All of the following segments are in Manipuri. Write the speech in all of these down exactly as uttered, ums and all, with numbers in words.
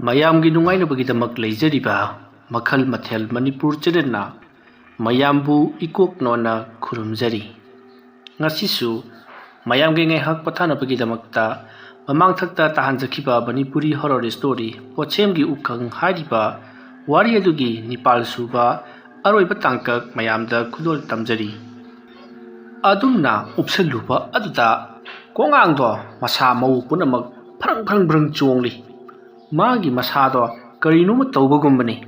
ꯃꯌꯥꯝꯒꯤ ꯅꯨꯡꯉꯥꯏꯅꯕꯒꯤꯗꯃꯛ ꯂꯩꯖꯔꯤꯕ ꯃꯈꯜ ꯃꯊꯦꯜ ꯃꯅꯤꯄꯨꯔ ꯆꯦꯅꯦꯜꯅ ꯃꯌꯥꯝꯕꯨ ꯏꯀꯣꯛ ꯅꯣꯟꯅ ꯈꯨꯔꯨꯝꯖꯔꯤ꯫ ꯉꯁꯤꯁꯨ ꯃꯌꯥꯝꯒꯤ ꯉꯥꯏꯍꯥꯛ ꯄꯣꯊꯥꯅꯕꯒꯤꯗꯃꯛꯇ ꯃꯃꯥꯡꯊꯛꯇ ꯇꯥꯍꯟꯖꯈꯤꯕ ꯃꯅꯤꯄꯨꯔꯤ ꯍꯣꯔꯔ ꯁ꯭ꯇꯣꯔꯤ ꯄꯣꯠꯁꯦꯝꯒꯤ ꯎꯈꯪ ꯍꯥꯏꯔꯤꯕ ꯋꯥꯔꯤ ꯑꯗꯨꯒꯤ ꯅꯤꯄꯥꯜ ꯁꯨꯕ ꯑꯔꯣꯏꯕ ꯇꯥꯡꯀꯛ ꯃꯌꯥꯝꯗ ꯈꯨꯗꯣꯜ ꯇꯝꯖꯔꯤ꯫ ꯑꯗꯨꯝꯅ ꯎꯞꯁꯜꯂꯨꯕ ꯑꯗꯨꯗ ꯀꯣꯡꯉꯥꯡꯗꯣ ꯃꯁꯥ ꯃꯎ ꯄꯨꯝꯅꯃꯛ ꯐ꯭ꯔꯪ ꯐ꯭ꯔꯪ ꯐ꯭ꯔꯪ ꯆꯣꯡꯂꯤ꯫ ꯃꯥꯒꯤ ꯃꯁꯥꯗꯣ ꯀꯔꯤꯅꯣꯃ ꯇꯧꯕꯒꯨꯝꯕꯅꯤ꯫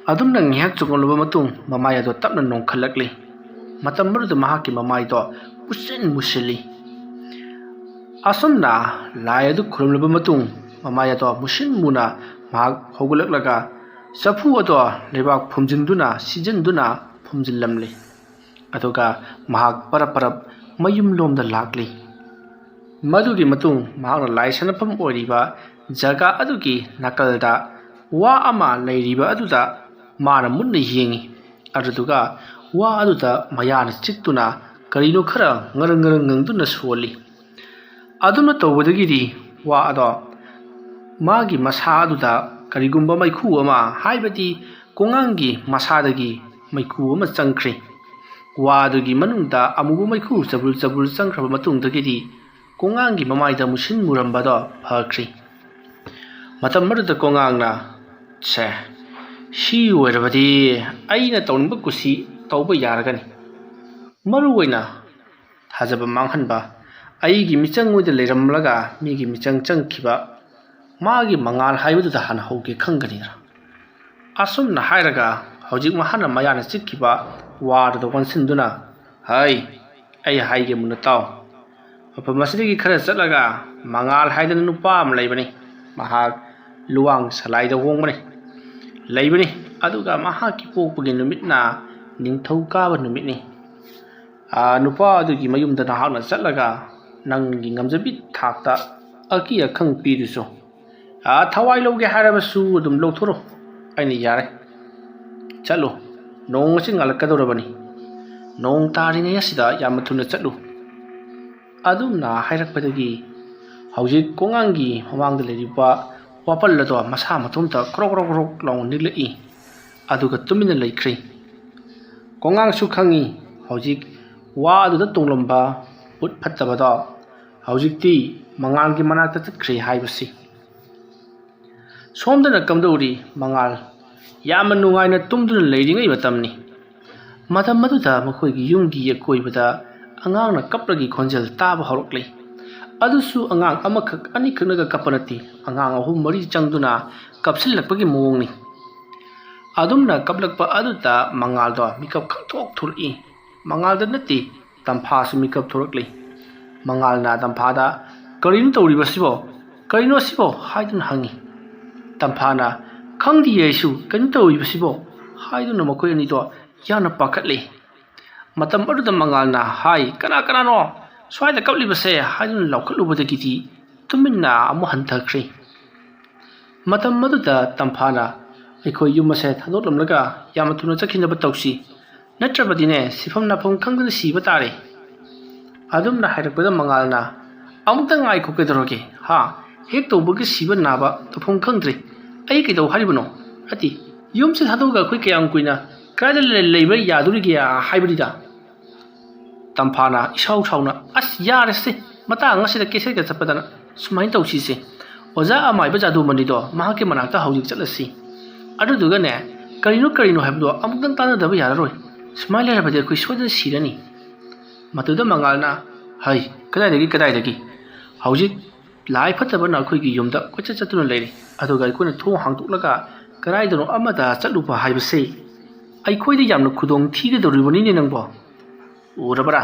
ꯑꯗꯨꯝꯅ ꯉꯥꯏꯍꯥꯛ ꯆꯣꯡꯂꯕ ꯃꯇꯨꯡ ꯃꯃꯥꯏ ꯑꯗꯣ ꯇꯞꯅ ꯅꯣꯡꯈꯠꯂꯛꯂꯤ꯫ ꯃꯇꯝ ꯑꯗꯨꯗ ꯃꯍꯥꯛꯀꯤ ꯃꯃꯥꯏꯗꯣ ꯃꯨꯁꯤꯟ ꯃꯨꯁꯤꯜꯂꯤ꯫ ꯑꯁꯨꯝꯅ ꯂꯥꯏ ꯑꯗꯨ ꯈꯨꯔꯨꯝꯂꯕ ꯃꯇꯨꯡ ꯃꯃꯥꯏ ꯑꯗꯣ ꯃꯨꯁꯤꯟ ꯃꯨꯅ ꯃꯍꯥꯛ ꯍꯧꯒꯠꯂꯛꯂꯒ ꯆꯐꯨ ꯑꯗꯣ ꯂꯩꯕꯥꯛ ꯐꯨꯝꯖꯤꯟꯗꯨꯅ ꯁꯤꯖꯤꯟꯗꯨꯅ ꯐꯨꯝꯖꯤꯜꯂꯝꯂꯤ꯫ ꯑꯗꯨꯒ ꯃꯍꯥꯛ ꯄꯔꯞ ꯄꯔꯞ ꯃꯌꯨꯝꯂꯣꯝꯗ ꯂꯥꯛꯂꯤ꯫ ꯃꯗꯨꯒꯤ ꯃꯇꯨꯡ ꯃꯍꯥꯛꯅ ꯂꯥꯏ ꯁꯥꯟꯅꯐꯝ ꯑꯣꯏꯔꯤꯕ ꯖꯒꯥ ꯑꯗꯨꯒꯤ ꯅꯥꯀꯜꯗ ꯋꯥ ꯑꯃ ꯂꯩꯔꯤꯕ ꯑꯗꯨꯗ ꯃꯥꯅ ꯃꯨꯟꯅ ꯌꯦꯡꯉꯤ꯫ ꯑꯗꯨꯗꯨꯒ ꯋꯥ ꯑꯗꯨꯗ ꯃꯌꯥꯅ ꯆꯤꯛꯇꯨꯅ ꯀꯔꯤꯅꯣ ꯈꯔ ꯉꯔꯪ ꯉꯔꯪ ꯉꯪꯗꯨꯅ ꯁꯣꯜꯂꯤ꯫ ꯑꯗꯨꯝꯅ ꯇꯧꯕꯗꯒꯤꯗꯤ ꯋꯥ ꯑꯗꯣ ꯃꯥꯒꯤ ꯃꯁꯥ ꯑꯗꯨꯗ ꯀꯔꯤꯒꯨꯝꯕ ꯃꯩꯈꯨ ꯑꯃ, ꯍꯥꯏꯕꯗꯤ ꯀꯣꯡꯉꯥꯡꯒꯤ ꯃꯁꯥꯗꯒꯤ ꯃꯩꯈꯨ ꯑꯃ ꯆꯪꯈ꯭ꯔꯦ꯫ ꯋꯥ ꯑꯗꯨꯒꯤ ꯃꯅꯨꯡꯗ ꯑꯃꯨꯕ ꯃꯩꯈꯨ ꯆꯕꯨꯜ ꯆꯕꯨꯜ ꯆꯪꯈ꯭ꯔꯕ ꯃꯇꯨꯡꯗꯒꯤꯗꯤ ꯀꯣꯡꯉꯥꯡꯒꯤ ꯃꯃꯥꯏꯗ ꯃꯨꯁꯤꯟ ꯃꯨꯔꯝꯕꯗꯣ ꯐꯈ꯭ꯔꯦ꯫ ꯃꯇꯝ ꯑꯗꯨꯗ ꯀꯣꯡꯉꯥꯡꯅ, "ꯁꯦ, ꯁꯤ ꯑꯣꯏꯔꯕꯗꯤ ꯑꯩꯅ ꯇꯧꯅꯤꯡꯕ ꯀꯨꯁꯤ ꯇꯧꯕ ꯌꯥꯔꯒꯅꯤ꯫ ꯃꯔꯨ ꯑꯣꯏꯅ ꯊꯥꯖꯕ ꯃꯥꯡꯍꯟꯕ, ꯑꯩꯒꯤ ꯃꯤꯆꯪ ꯑꯣꯏꯗ ꯂꯩꯔꯝꯂꯒ ꯃꯤꯒꯤ ꯃꯤꯆꯪ ꯆꯪꯈꯤꯕ, ꯃꯥꯒꯤ ꯃꯉꯥꯜ ꯍꯥꯏꯕꯗꯨꯗ ꯍꯥꯟꯅ ꯍꯧꯒꯦ ꯈꯪꯒꯅꯤꯗꯅ?" ꯑꯁꯨꯝꯅ ꯍꯥꯏꯔꯒ ꯍꯧꯖꯤꯛ ꯃꯍꯥꯛꯅ ꯃꯌꯥꯅ ꯆꯤꯛꯈꯤꯕ ꯋꯥꯗꯨꯗ ꯑꯣꯟꯁꯤꯟꯗꯨꯅ, "ꯍꯩ, ꯑꯩ ꯍꯥꯏꯒꯦ ꯃꯨꯟꯅ ꯇꯥꯎ꯫ ꯃꯐꯝ ꯑꯁꯤꯗꯒꯤ ꯈꯔ ꯆꯠꯂꯒ ꯃꯉꯥꯜ ꯍꯥꯏꯗꯅ ꯅꯨꯄꯥ ꯑꯃ ꯂꯩꯕꯅꯤ꯫ ꯃꯍꯥꯛ ꯂꯨꯋꯥꯡ ꯁꯂꯥꯏꯗ ꯍꯣꯡꯕꯅꯤ, ꯂꯩꯕꯅꯤ꯫ ꯑꯗꯨꯒ ꯃꯍꯥꯛꯀꯤ ꯄꯣꯛꯄꯒꯤ ꯅꯨꯃꯤꯠꯅ ꯅꯤꯡꯊꯧꯀꯥꯕ ꯅꯨꯃꯤꯠꯅꯤ꯫ ꯑꯥ, ꯅꯨꯄꯥ ꯑꯗꯨꯒꯤ ꯃꯌꯨꯝꯗ ꯅꯍꯥꯛꯅ ꯆꯠꯂꯒ ꯅꯪꯒꯤ ꯉꯝꯖꯕꯤ ꯊꯥꯛꯇ ꯑꯀꯤ ꯑꯈꯪ ꯄꯤꯗꯨꯁꯨ, ꯑꯥ, ꯊꯋꯥꯏ ꯂꯧꯒꯦ ꯍꯥꯏꯔꯕꯁꯨ ꯑꯗꯨꯝ ꯂꯧꯊꯣꯔꯛꯎ, ꯑꯩꯅ ꯌꯥꯔꯦ꯫ ꯆꯠꯂꯨ, ꯅꯣꯡ ꯑꯁꯤ ꯉꯥꯜꯂꯛꯀꯗꯧꯔꯕꯅꯤ꯫ ꯅꯣꯡ ꯇꯥꯔꯤꯉꯩ ꯑꯁꯤꯗ ꯌꯥꯝꯅ ꯊꯨꯅ ꯆꯠꯂꯨ꯫" ꯑꯗꯨꯝꯅ ꯍꯥꯏꯔꯛꯄꯗꯒꯤ ꯍꯧꯖꯤꯛ ꯀꯣꯡꯉꯥꯡꯒꯤ ꯃꯃꯥꯡꯗ ꯂꯩꯔꯤꯕ ꯋꯥꯄꯜ ꯑꯗꯣ ꯃꯁꯥ ꯃꯇꯣꯝꯇ ꯀ꯭ꯔꯣꯛ ꯀ꯭ꯔꯣꯛ ꯀ꯭ꯔꯣꯛ ꯂꯥꯎꯅ ꯅꯤꯛꯂꯛꯏ꯫ ꯑꯗꯨꯒ ꯇꯨꯃꯤꯟꯅ ꯂꯩꯈ꯭ꯔꯦ꯫ ꯀꯣꯉꯥꯡꯁꯨ ꯈꯪꯏ, ꯍꯧꯖꯤꯛ ꯋꯥ ꯑꯗꯨꯗ ꯇꯣꯡꯂꯝꯕ ꯎꯠ ꯐꯠꯇꯕꯗꯣ ꯍꯧꯖꯤꯛꯇꯤ ꯃꯉꯥꯜꯒꯤ ꯃꯅꯥꯛꯇ ꯆꯠꯈ꯭ꯔꯦ ꯍꯥꯏꯕꯁꯤ꯫ ꯁꯣꯝꯗꯅ ꯀꯝꯗꯧꯔꯤ? ꯃꯉꯥꯜ ꯌꯥꯝꯅ ꯅꯨꯡꯉꯥꯏꯅ ꯇꯨꯝꯗꯨꯅ ꯂꯩꯔꯤꯉꯩ ꯃꯇꯝꯅꯤ꯫ ꯃꯇꯝ ꯑꯗꯨꯗ ꯃꯈꯣꯏꯒꯤ ꯌꯨꯝꯒꯤ ꯑꯀꯣꯏꯕꯗ ꯑꯉꯥꯡꯅ ꯀꯞꯂꯒꯤ ꯈꯣꯟꯖꯦꯜ ꯇꯥꯕ ꯍꯧꯔꯛꯂꯤ꯫ ꯑꯗꯨꯁꯨ ꯑꯉꯥꯡ ꯑꯃꯈꯛ ꯑꯅꯤꯈꯛꯅꯒ ꯀꯞꯄ ꯅꯠꯇꯦ, ꯑꯉꯥꯡ ꯑꯍꯨꯝ ꯃꯔꯤ ꯆꯪꯗꯨꯅ ꯀꯞꯁꯤꯜꯂꯛꯄꯒꯤ ꯃꯑꯣꯡꯅꯤ꯫ ꯑꯗꯨꯝꯅ ꯀꯞꯂꯛꯄ ꯑꯗꯨꯗ ꯃꯉꯥꯜꯗꯣ ꯃꯤꯀꯞ ꯈꯪꯊꯣꯛ ꯊꯣꯛꯂꯛꯏ꯫ ꯃꯉꯥꯜꯗ ꯅꯠꯇꯦ, ꯇꯝꯐꯥꯁꯨ ꯃꯤꯀꯞ ꯊꯣꯛꯂꯛꯂꯤ꯫ ꯃꯉꯥꯜꯅ ꯇꯝꯐꯥꯗ, "ꯀꯔꯤꯅꯣ ꯇꯧꯔꯤꯕꯁꯤꯕꯣ? ꯀꯔꯤꯅꯣ ꯑꯁꯤꯕꯣ?" ꯍꯥꯏꯗꯨꯅ ꯍꯪꯉꯤ꯫ ꯇꯝꯐꯥꯅ, "ꯈꯪꯗꯤꯌꯦ ꯑꯩꯁꯨ, ꯀꯔꯤꯅꯣ ꯇꯧꯔꯤꯕꯁꯤꯕꯣ?" ꯍꯥꯏꯗꯨꯅ ꯃꯈꯣꯏ ꯑꯅꯤꯗꯣ ꯌꯥꯝꯅ ꯄꯥꯈꯠꯂꯤ꯫ ꯃꯇꯝ ꯑꯗꯨꯗ ꯃꯉꯥꯜꯅ ꯍꯥꯏ, "ꯀꯅꯥ ꯀꯅꯥꯅꯣ ꯁ꯭ꯋꯥꯏꯗ ꯀꯞꯂꯤꯕꯁꯦ?" ꯍꯥꯏꯗꯨꯅ ꯂꯥꯎꯈꯠꯂꯨꯕꯗꯒꯤꯗꯤ ꯇꯨꯃꯤꯟꯅ ꯑꯃꯨꯛ ꯍꯟꯊꯈ꯭ꯔꯦ꯫ ꯃꯇꯝ ꯑꯗꯨꯗ ꯇꯝꯐꯥꯅ, "ꯑꯩꯈꯣꯏ ꯌꯨꯝ ꯑꯁꯦ ꯊꯥꯗꯣꯛꯂꯝꯂꯒ ꯌꯥꯝꯅ ꯊꯨꯅ ꯆꯠꯈꯤꯅꯕ ꯇꯧꯁꯤ, ꯅꯠꯇ꯭ꯔꯕꯗꯤꯅꯦ ꯁꯤꯐꯝ ꯅꯥꯐꯝ ꯈꯪꯗꯅ ꯁꯤꯕ ꯇꯥꯔꯦ꯫" ꯑꯗꯨꯝꯅ ꯍꯥꯏꯔꯛꯄꯗ ꯃꯉꯥꯜꯅ, "ꯑꯃꯨꯛꯇ ꯉꯥꯏꯈꯣ, ꯀꯩꯗꯧꯔꯒꯦ? ꯍꯥ? ꯍꯦꯛ ꯇꯧꯕꯒꯤ ꯁꯤꯕ ꯅꯥꯕ ꯇꯧꯐꯝ ꯈꯪꯗ꯭ꯔꯦ꯫ ꯑꯩ ꯀꯩꯗꯧ ꯍꯥꯏꯔꯤꯕꯅꯣ? ꯅꯠꯇꯦ, ꯌꯨꯝꯁꯦ ꯊꯥꯗꯣꯛꯑꯒ ꯑꯩꯈꯣꯏ ꯀꯌꯥꯝ ꯀꯨꯏꯅ ꯀꯗꯥꯏꯗ ꯂꯩ-, ꯂꯩꯕ ꯌꯥꯗꯣꯔꯤꯒꯦ ꯍꯥꯏꯕꯅꯤꯗ?" ꯇꯝꯐꯥꯅ ꯏꯁꯥꯎ ꯁꯥꯎꯅ, "ꯑꯁ, ꯌꯥꯔꯦꯁꯦ, ꯃꯇꯥꯡ ꯑꯁꯤꯗ ꯀꯦꯁꯦꯠꯀ ꯆꯠꯄꯗꯅ ꯁꯨꯃꯥꯏꯅ ꯇꯧꯁꯤꯁꯦ꯫ ꯑꯣꯖꯥ ꯑꯃꯥꯏꯕ ꯖꯥꯗꯨꯃꯅꯤꯗꯣ ꯃꯍꯥꯛꯀꯤ ꯃꯅꯥꯛꯇ ꯍꯧꯖꯤꯛ ꯆꯠꯂꯁꯤ꯫ ꯑꯗꯨꯗꯨꯒꯅꯦ, ꯀꯔꯤꯅꯣ ꯀꯔꯤꯅꯣ ꯍꯥꯏꯕꯗꯣ ꯑꯃꯨꯛꯇꯪ ꯇꯥꯟꯅꯗꯕ ꯌꯥꯔꯔꯣꯏ꯫ ꯁꯨꯃꯥꯏꯅ ꯂꯩꯔꯕꯗꯤ ꯑꯩꯈꯣꯏ ꯁꯣꯏꯗꯅ ꯁꯤꯔꯅꯤ꯫" ꯃꯗꯨꯗ ꯃꯉꯥꯜꯅ, "ꯍꯩ, ꯀꯗꯥꯏꯗꯒꯤ, ꯀꯗꯥꯏꯗꯒꯤ? ꯍꯧꯖꯤꯛ ꯂꯥꯏ ꯐꯠꯇꯕꯅ ꯑꯩꯈꯣꯏꯒꯤ ꯌꯨꯝꯗ ꯀꯣꯏꯆꯠ ꯆꯠꯇꯨꯅ ꯂꯩꯔꯤ꯫ ꯑꯗꯨꯒ ꯑꯩꯈꯣꯏꯅ ꯊꯣꯡ ꯍꯥꯡꯗꯣꯛꯂꯒ ꯀꯗꯥꯏꯗꯅꯣ ꯑꯃꯗ ꯆꯠꯂꯨꯕ ꯍꯥꯏꯕꯁꯦ ꯑꯩꯈꯣꯏꯗ ꯌꯥꯝꯅ ꯈꯨꯗꯣꯡ ꯊꯤꯒꯗꯧꯔꯤꯕꯅꯤꯅꯦ ꯅꯪꯕꯣ꯫ ꯎꯔꯕꯔꯥ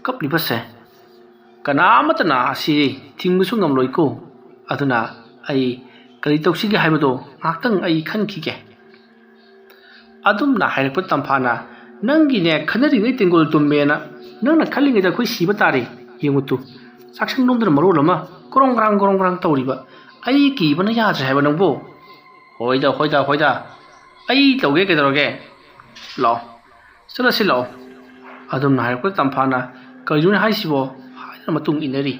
ꯀꯞꯂꯤꯕꯁꯦ? ꯀꯅꯥ ꯑꯃꯠꯇꯅ ꯑꯁꯤ ꯊꯤꯡꯕꯁꯨ ꯉꯝꯂꯣꯏꯀꯣ꯫ ꯑꯗꯨꯅ ꯑꯩ ꯀꯔꯤ ꯇꯧꯁꯤꯒꯦ ꯍꯥꯏꯕꯗꯣ ꯉꯥꯏꯍꯥꯛꯇꯪ ꯑꯩ ꯈꯟꯈꯤꯒꯦ꯫" ꯑꯗꯨꯝꯅ ꯍꯥꯏꯔꯛꯄ ꯇꯝꯐꯥꯅ, "ꯅꯪꯒꯤꯅꯦ ꯈꯟꯅꯔꯤꯉꯩ ꯇꯦꯡꯒꯣꯜ ꯇꯨꯝꯃꯦꯅ ꯅꯪꯅ ꯈꯜꯂꯤꯉꯩꯗ ꯑꯩꯈꯣꯏ ꯁꯤꯕ ꯇꯥꯔꯦ꯫ ꯌꯦꯡꯉꯨ ꯇꯨ, ꯆꯥꯛꯁꯪ ꯂꯣꯝꯗꯅ ꯃꯔꯣꯜ ꯑꯃ ꯒ꯭ꯔꯣꯡ ꯒ꯭ꯔꯥꯡ ꯒ꯭ꯔꯣꯡ ꯒ꯭ꯔꯥꯡ ꯇꯧꯔꯤꯕ꯫ ꯑꯩ ꯀꯤꯕꯅ ꯌꯥꯗ꯭ꯔꯦ ꯍꯥꯏꯕ ꯅꯪꯕꯨ꯫" "ꯍꯣꯏꯗ, ꯍꯣꯏꯗ, ꯍꯣꯏꯗ, ꯑꯩ ꯇꯧꯒꯦ, ꯀꯩꯗꯧꯔꯒꯦ? ꯂꯥꯛꯑꯣ, ꯆꯠꯂꯁꯤ ꯂꯥꯛꯑꯣ꯫" ꯑꯗꯨꯝꯅ ꯍꯥꯏꯔꯛꯄꯗ ꯇꯝꯐꯥꯅ, "ꯀꯔꯤꯅꯣꯅꯦ ꯍꯥꯏꯁꯤꯕꯣ?" ꯍꯥꯏꯗꯨꯅ ꯃꯇꯨꯡ ꯏꯟꯅꯔꯤ꯫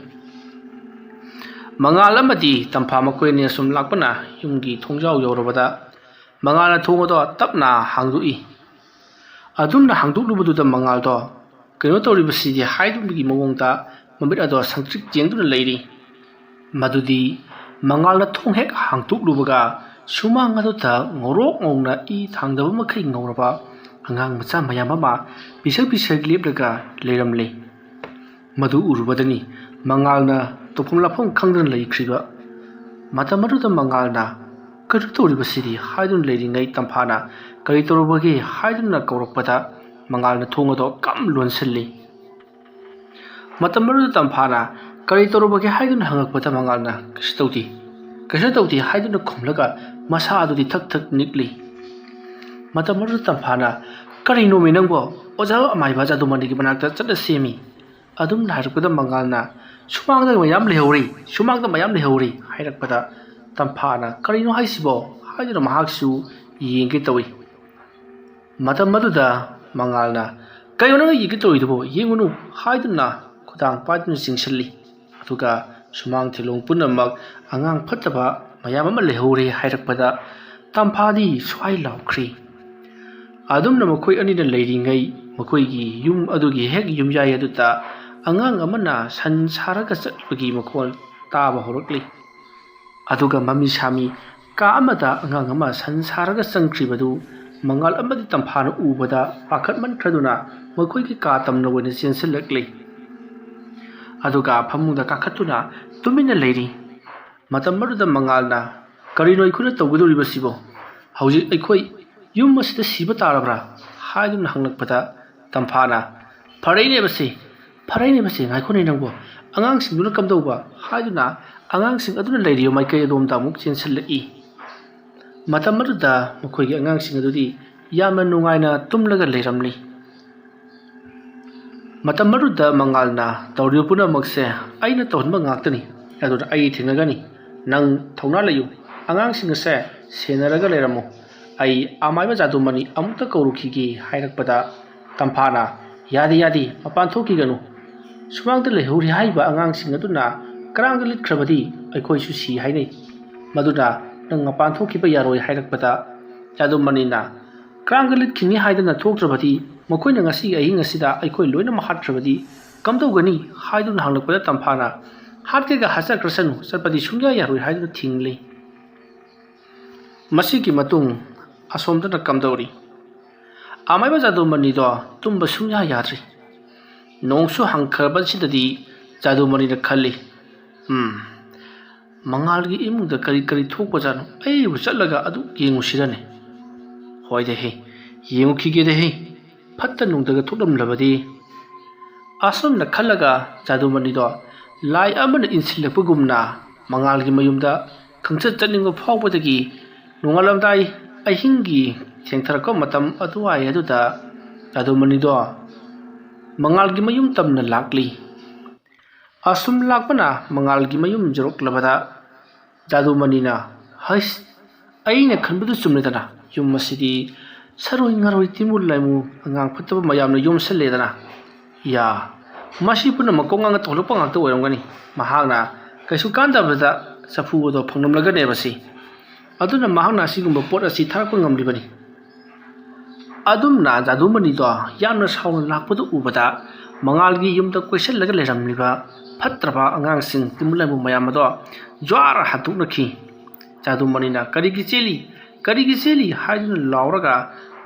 ꯃꯉꯥꯜ ꯑꯃꯗꯤ ꯇꯝꯐꯥ ꯃꯈꯣꯏ ꯑꯅꯤ ꯑꯁꯨꯝ ꯂꯥꯛꯄꯅ ꯌꯨꯝꯒꯤ ꯊꯣꯡꯖꯥꯎ ꯌꯧꯔꯕꯗ ꯃꯉꯥꯜꯅ ꯊꯣꯡ ꯑꯗꯣ ꯇꯞꯅ ꯍꯥꯡꯗꯣꯛꯏ꯫ ꯑꯗꯨꯝꯅ ꯍꯥꯡꯗꯣꯛꯂꯨꯕꯗꯨꯗ ꯃꯉꯥꯜꯗꯣ ꯀꯩꯅꯣ ꯇꯧꯔꯤꯕꯁꯤꯗꯤ ꯍꯥꯏꯗꯨꯒꯤ ꯃꯑꯣꯡꯗ ꯃꯃꯤꯠ ꯑꯗꯣ ꯁꯪꯇ꯭ꯔꯤꯛ ꯌꯦꯡꯗꯨꯅ ꯂꯩꯔꯤ꯫ ꯃꯗꯨꯗꯤ ꯃꯉꯥꯜꯅ ꯊꯣꯡ ꯍꯦꯛ ꯍꯥꯡꯗꯣꯛꯂꯨꯕꯒ ꯁꯨꯃꯥꯡ ꯑꯗꯨꯗ ꯉꯧꯔꯣꯛ ꯉꯧꯅ ꯏ ꯊꯥꯡꯗꯕ ꯃꯈꯩ ꯉꯧꯔꯕ ꯑꯉꯥꯡ ꯃꯆꯥ ꯃꯌꯥꯝ ꯑꯃ ꯄꯤꯁꯛ ꯄꯤꯁꯛ ꯂꯦꯞꯂꯒ ꯂꯩꯔꯝꯂꯦ꯫ ꯃꯗꯨ ꯎꯔꯨꯕꯗꯅꯤ ꯃꯉꯥꯜꯅ ꯇꯧꯐꯝ ꯂꯥꯛꯐꯝ ꯈꯪꯗꯅ ꯂꯩꯈ꯭ꯔꯤꯕ꯫ ꯃꯇꯝ ꯑꯗꯨꯗ ꯃꯉꯥꯜꯅ "ꯀꯔꯤ ꯇꯧꯔꯤꯕꯁꯤꯗꯤ?" ꯍꯥꯏꯗꯨꯅ ꯂꯩꯔꯤꯉꯩ ꯇꯝꯐꯥꯅ "ꯀꯔꯤ ꯇꯧꯔꯕꯒꯦ?" ꯍꯥꯏꯗꯨꯅ ꯀꯧꯔꯛꯄꯗ ꯃꯉꯥꯜꯅ ꯊꯣꯡ ꯑꯗꯣ ꯀꯝ ꯂꯣꯟꯁꯤꯜꯂꯤ꯫ ꯃꯇꯝ ꯑꯗꯨꯗ ꯇꯝꯐꯥꯅ "ꯀꯔꯤ ꯇꯧꯔꯕꯒꯦ?" ꯍꯥꯏꯗꯨꯅ ꯍꯪꯉꯛꯄꯗ ꯃꯉꯥꯜꯅ "ꯀꯩꯁꯨ ꯇꯧꯗꯦ, ꯀꯩꯁꯨ ꯇꯧꯗꯦ" ꯍꯥꯏꯗꯨꯅ ꯈꯨꯝꯂꯒ ꯃꯁꯥ ꯑꯗꯨꯗꯤ ꯊꯛ ꯊꯛ ꯅꯤꯛꯂꯤ꯫ ꯃꯇꯝ ꯑꯗꯨꯗ ꯇꯝꯐꯥꯅ "ꯀꯔꯤꯅꯣꯃꯤ ꯅꯪꯕꯣ? ꯑꯣꯖꯥ ꯑꯃꯥꯏꯕ ꯖꯥꯗꯨꯃꯅꯤꯒꯤ ꯃꯅꯥꯛꯇ ꯆꯠꯂ ꯁꯦꯝꯃꯤ" ꯑꯗꯨꯝꯅ ꯍꯥꯏꯔꯛꯄꯗ ꯃꯉꯥꯜꯅ "ꯁꯨꯃꯥꯡꯗ ꯃꯌꯥꯝ ꯂꯩꯍꯧꯔꯤ, ꯁꯨꯃꯥꯡꯗ ꯃꯌꯥꯝ ꯂꯩꯍꯧꯔꯤ" ꯍꯥꯏꯔꯛꯄꯗ ꯇꯝꯐꯥꯅ "ꯀꯔꯤꯅꯣ ꯍꯥꯏꯁꯤꯕꯣ?" ꯍꯥꯏꯗꯨꯅ ꯃꯍꯥꯛꯁꯨ ꯌꯦꯡꯒꯦ ꯇꯧꯏ꯫ ꯃꯇꯝ ꯑꯗꯨꯗ ꯃꯉꯥꯜꯅ "ꯀꯩꯅꯣ ꯅꯪꯅ ꯌꯦꯡꯒꯦ ꯇꯧꯔꯤꯗꯨꯕꯣ? ꯌꯦꯡꯉꯨꯅꯨ" ꯍꯥꯏꯗꯨꯅ ꯈꯨꯗꯥꯡ ꯄꯥꯏꯗꯨꯅ ꯆꯤꯡꯁꯤꯜꯂꯤ꯫ ꯑꯗꯨꯒ ꯁꯨꯃꯥꯡ ꯊꯤꯂꯣꯡ ꯄꯨꯝꯅꯃꯛ ꯑꯉꯥꯡ ꯐꯠꯇꯕ ꯃꯌꯥꯝ ꯑꯃ ꯂꯩꯍꯧꯔꯦ ꯍꯥꯏꯔꯛꯄꯗ ꯇꯝꯐꯥꯗꯤ ꯁ꯭ꯋꯥꯏ ꯂꯥꯎꯈ꯭ꯔꯤ꯫ ꯑꯗꯨꯝꯅ ꯃꯈꯣꯏ ꯑꯅꯤꯅ ꯂꯩꯔꯤꯉꯩ ꯃꯈꯣꯏꯒꯤ ꯌꯨꯝ ꯑꯗꯨꯒꯤ ꯍꯦꯛ ꯌꯨꯝꯌꯥꯏ ꯑꯗꯨꯗ ꯑꯉꯥꯡ ꯑꯃꯅ ꯁꯟ ꯁꯥꯔꯒ ꯆꯠꯄꯒꯤ ꯃꯈꯣꯜ ꯇꯥꯕ ꯍꯧꯔꯛꯂꯤ꯫ ꯑꯗꯨꯒ ꯃꯃꯤ ꯁꯥꯃꯤ ꯀꯥ ꯑꯃꯗ ꯑꯉꯥꯡ ꯑꯃ ꯁꯟ ꯁꯥꯔꯒ ꯆꯪꯈ꯭ꯔꯤꯕꯗꯨ ꯃꯉꯥꯜ ꯑꯃꯗꯤ ꯇꯝꯐꯥꯅ ꯎꯕꯗ ꯄꯥꯈꯠꯃꯟꯈ꯭ꯔꯗꯨꯅ ꯃꯈꯣꯏꯒꯤ ꯀꯥ ꯇꯝꯅ ꯑꯣꯏꯅ ꯆꯦꯟꯁꯤꯜꯂꯛꯂꯤ꯫ ꯑꯗꯨꯒ ꯐꯃꯨꯡꯗ ꯀꯥꯈꯠꯇꯨꯅ ꯇꯨꯃꯤꯟꯅ ꯂꯩꯔꯤ꯫ ꯃꯇꯝ ꯑꯗꯨꯗ ꯃꯉꯥꯜꯅ "ꯀꯔꯤꯅꯣ ꯑꯩꯈꯣꯏꯅ ꯇꯧꯒꯗꯧꯔꯤꯕꯁꯤꯕꯣ? ꯍꯧꯖꯤꯛ ꯑꯩꯈꯣꯏ ꯌꯨꯝ ꯑꯁꯤꯗ ꯁꯤꯕ ꯇꯥꯔꯕ꯭ꯔꯥ?" ꯍꯥꯏꯗꯨꯅ ꯍꯪꯂꯛꯄꯗ ꯇꯝꯐꯥꯅ "ꯐꯔꯦꯅꯦ ꯃꯁꯤ, ꯐꯔꯦꯅꯦ ꯃꯁꯤ, ꯉꯥꯏꯈꯣꯅꯦ ꯅꯪꯕꯣ, ꯑꯉꯥꯡꯁꯤꯡꯗꯨꯅ ꯀꯝꯗꯧꯕ?" ꯍꯥꯏꯗꯨꯅ ꯑꯉꯥꯡꯁꯤꯡ ꯑꯗꯨꯅ ꯂꯩꯔꯤꯕ ꯃꯥꯏꯀꯩ ꯑꯗꯣꯝꯗ ꯑꯃꯨꯛ ꯆꯦꯟꯁꯤꯜꯂꯛꯏ꯫ ꯃꯇꯝ ꯑꯗꯨꯗ ꯃꯈꯣꯏꯒꯤ ꯑꯉꯥꯡꯁꯤꯡ ꯑꯗꯨꯗꯤ ꯌꯥꯝꯅ ꯅꯨꯡꯉꯥꯏꯅ ꯇꯨꯝꯂꯒ ꯂꯩꯔꯝꯂꯤ꯫ ꯃꯇꯝ ꯑꯗꯨꯗ ꯃꯉꯥꯜꯅ "ꯇꯧꯔꯤꯕ ꯄꯨꯝꯅꯃꯛꯁꯦ ꯑꯩꯅ ꯇꯧꯍꯟꯕ ꯉꯥꯛꯇꯅꯤ, ꯑꯗꯨꯅ ꯑꯩ ꯊꯦꯡꯅꯒꯅꯤ꯫ ꯅꯪ ꯊꯧꯅꯥ ꯂꯩꯌꯨ, ꯑꯉꯥꯡꯁꯤꯡ ꯑꯁꯦ ꯁꯦꯟꯅꯔꯒ ꯂꯩꯔꯝꯃꯨ꯫ ꯑꯩ ꯑꯃꯥꯏꯕ ꯖꯥꯗꯨꯃꯅꯤ ꯑꯃꯨꯛꯇ ꯀꯧꯔꯨꯈꯤꯒꯦ" ꯍꯥꯏꯔꯛꯄꯗ ꯇꯝꯐꯥꯅ "ꯌꯥꯗꯦ, ꯌꯥꯗꯦ, ꯃꯄꯥꯟ ꯊꯣꯛꯈꯤꯒꯅꯨ꯫ ꯁꯨꯃꯥꯡꯗ ꯂꯩꯍꯧꯔꯤ ꯍꯥꯏꯔꯤꯕ ꯑꯉꯥꯡꯁꯤꯡ ꯑꯗꯨꯅ ꯀꯔꯥꯡꯗ ꯂꯤꯠꯈ꯭ꯔꯕꯗꯤ ꯑꯩꯈꯣꯏꯁꯨ ꯁꯤ ꯍꯥꯏꯅꯩ꯫ ꯃꯗꯨꯅ ꯅꯪ ꯃꯄꯥꯟ ꯊꯣꯛꯈꯤꯕ ꯌꯥꯔꯣꯏ ꯍꯥꯏꯔꯛꯄꯗ ꯖꯥꯗꯨꯃꯅꯤꯅ, "ꯀꯔꯥꯡꯗ ꯂꯤꯠꯈꯤꯅꯤ ꯍꯥꯏꯗꯅ ꯊꯣꯛꯇ꯭ꯔꯕꯗꯤ ꯃꯈꯣꯏꯅ ꯉꯁꯤꯒꯤ ꯑꯍꯤꯡ ꯑꯁꯤꯗ ꯑꯩꯈꯣꯏ ꯂꯣꯏꯅꯃꯛ ꯍꯥꯠꯈ꯭ꯔꯕꯗꯤ ꯀꯝꯗꯧꯒꯅꯤ?" ꯍꯥꯏꯗꯨꯅ ꯍꯪꯂꯛꯄꯗ ꯇꯝꯐꯥꯅ, "ꯍꯥꯠꯀꯦꯒ ꯍꯥꯠꯆꯈ꯭ꯔꯁꯅꯨ, ꯆꯠꯄꯗꯤ ꯁꯨꯡꯌꯥ ꯌꯥꯔꯣꯏ" ꯍꯥꯏꯗꯨꯅ ꯊꯤꯡꯂꯤ꯫ ꯃꯁꯤꯒꯤ ꯃꯇꯨꯡ ꯑꯁꯣꯝꯗꯅ ꯀꯝꯗꯧꯔꯤ? ꯑꯃꯥꯏꯕ ꯖꯥꯗꯨꯃꯅꯤꯗꯣ ꯇꯨꯝꯕ ꯁꯨꯡꯌꯥ ꯌꯥꯗ꯭ꯔꯤ꯫ ꯅꯣꯡꯁꯨ ꯍꯥꯡꯈ꯭ꯔꯕꯁꯤꯗꯗꯤ ꯖꯥꯗꯨꯃꯅꯤꯅ ꯈꯜꯂꯤ, "ꯎꯝ, ꯃꯉꯥꯜꯒꯤ ꯏꯃꯨꯡꯗ ꯀꯔꯤ ꯀꯔꯤ ꯊꯣꯛꯄꯖꯥꯠꯅꯣ? ꯑꯩꯕꯨ ꯆꯠꯂꯒ ꯑꯗꯨ ꯌꯦꯡꯉꯨꯁꯤꯔꯅꯦ? ꯍꯣꯏꯗ ꯍꯦ, ꯌꯦꯡꯉꯨꯈꯤꯒꯦꯗ ꯍꯦ, ꯐꯠꯇ ꯅꯨꯡꯗꯒ ꯊꯣꯛꯂꯝꯂꯕꯗꯤ"꯫ ꯑꯁꯨꯝꯅ ꯈꯜꯂꯒ ꯖꯥꯗꯨꯃꯅꯤꯗꯣ ꯂꯥꯏ ꯑꯃꯅ ꯏꯟꯁꯤꯜꯂꯛꯄꯒꯨꯝꯅ ꯃꯉꯥꯜꯒꯤ ꯃꯌꯨꯝꯗ ꯈꯪꯆꯠ ꯆꯠꯅꯤꯡꯕ ꯐꯥꯎꯕꯗꯒꯤ ꯅꯣꯡꯉꯥꯜꯂꯝꯗꯥꯏ ꯑꯍꯤꯡꯒꯤ ꯊꯦꯡꯊꯔꯛꯄ ꯃꯇꯝ ꯑꯗꯨꯋꯥꯏ ꯑꯗꯨꯗ ꯖꯥꯗꯨꯃꯅꯤꯗꯣ ꯃꯉꯥꯜꯒꯤ ꯃꯌꯨꯝ ꯇꯝꯅ ꯂꯥꯛꯂꯤ꯫ ꯑꯁꯨꯝ ꯂꯥꯛꯄꯅ ꯃꯉꯥꯜꯒꯤ ꯃꯌꯨꯝ ꯌꯧꯔꯛꯂꯕꯗ ꯖꯥꯗꯨꯃꯅꯤꯅ, "ꯍꯩꯁ, ꯑꯩꯅ ꯈꯟꯕꯗꯨ ꯆꯨꯝꯂꯦꯗꯅ, ꯌꯨꯝ ꯑꯁꯤꯗꯤ ꯁꯔꯣꯏ ꯉꯥꯔꯣꯏ ꯇꯤꯃꯨ ꯂꯥꯏꯃꯨ ꯑꯉꯥꯡ ꯐꯠꯇꯕ ꯃꯌꯥꯝꯅ ꯌꯣꯝꯁꯜꯂꯦꯗꯅ꯫ ꯌꯥ, ꯃꯁꯤ ꯄꯨꯝꯅꯃꯛ ꯀꯣꯛ ꯉꯥꯡꯅ ꯇꯧꯍꯜꯂꯛꯄ ꯉꯥꯛꯇ ꯑꯣꯏꯔꯝꯒꯅꯤ꯫ ꯃꯍꯥꯛꯅ ꯀꯩꯁꯨ ꯀꯥꯟꯗꯕꯗ ꯆꯐꯨ ꯑꯗꯣ ꯐꯪꯂꯝꯂꯒꯅꯦꯕ ꯁꯤ꯫ ꯑꯗꯨꯅ ꯃꯍꯥꯛꯅ ꯑꯁꯤꯒꯨꯝꯕ ꯄꯣꯠ ꯑꯁꯤ ꯊꯥꯔꯛꯄ ꯉꯝꯂꯤꯕꯅꯤ"꯫ ꯑꯗꯨꯝꯅ ꯖꯥꯗꯨꯃꯅꯤꯗꯣ ꯌꯥꯝꯅ ꯁꯥꯎꯅ ꯂꯥꯛꯄꯗꯨ ꯎꯕꯗ ꯃꯉꯥꯜꯒꯤ ꯌꯨꯝꯗ ꯀꯣꯏꯁꯤꯜꯂꯒ ꯂꯩꯔꯝꯂꯤꯕ ꯐꯠꯇ꯭ꯔꯕ ꯑꯉꯥꯡꯁꯤꯡ ꯇꯤꯃꯨ ꯂꯥꯏꯃꯨ ꯃꯌꯥꯝ ꯑꯗꯣ ꯖ꯭ꯋꯥꯔ ꯍꯟꯗꯣꯛꯅꯈꯤ꯫ ꯖꯥꯗꯨꯃꯅꯤꯅ "ꯀꯔꯤꯒꯤ ꯆꯦꯜꯂꯤ? ꯀꯔꯤꯒꯤ ꯆꯦꯜꯂꯤ?" ꯍꯥꯏꯗꯨꯅ ꯂꯥꯎꯔꯒ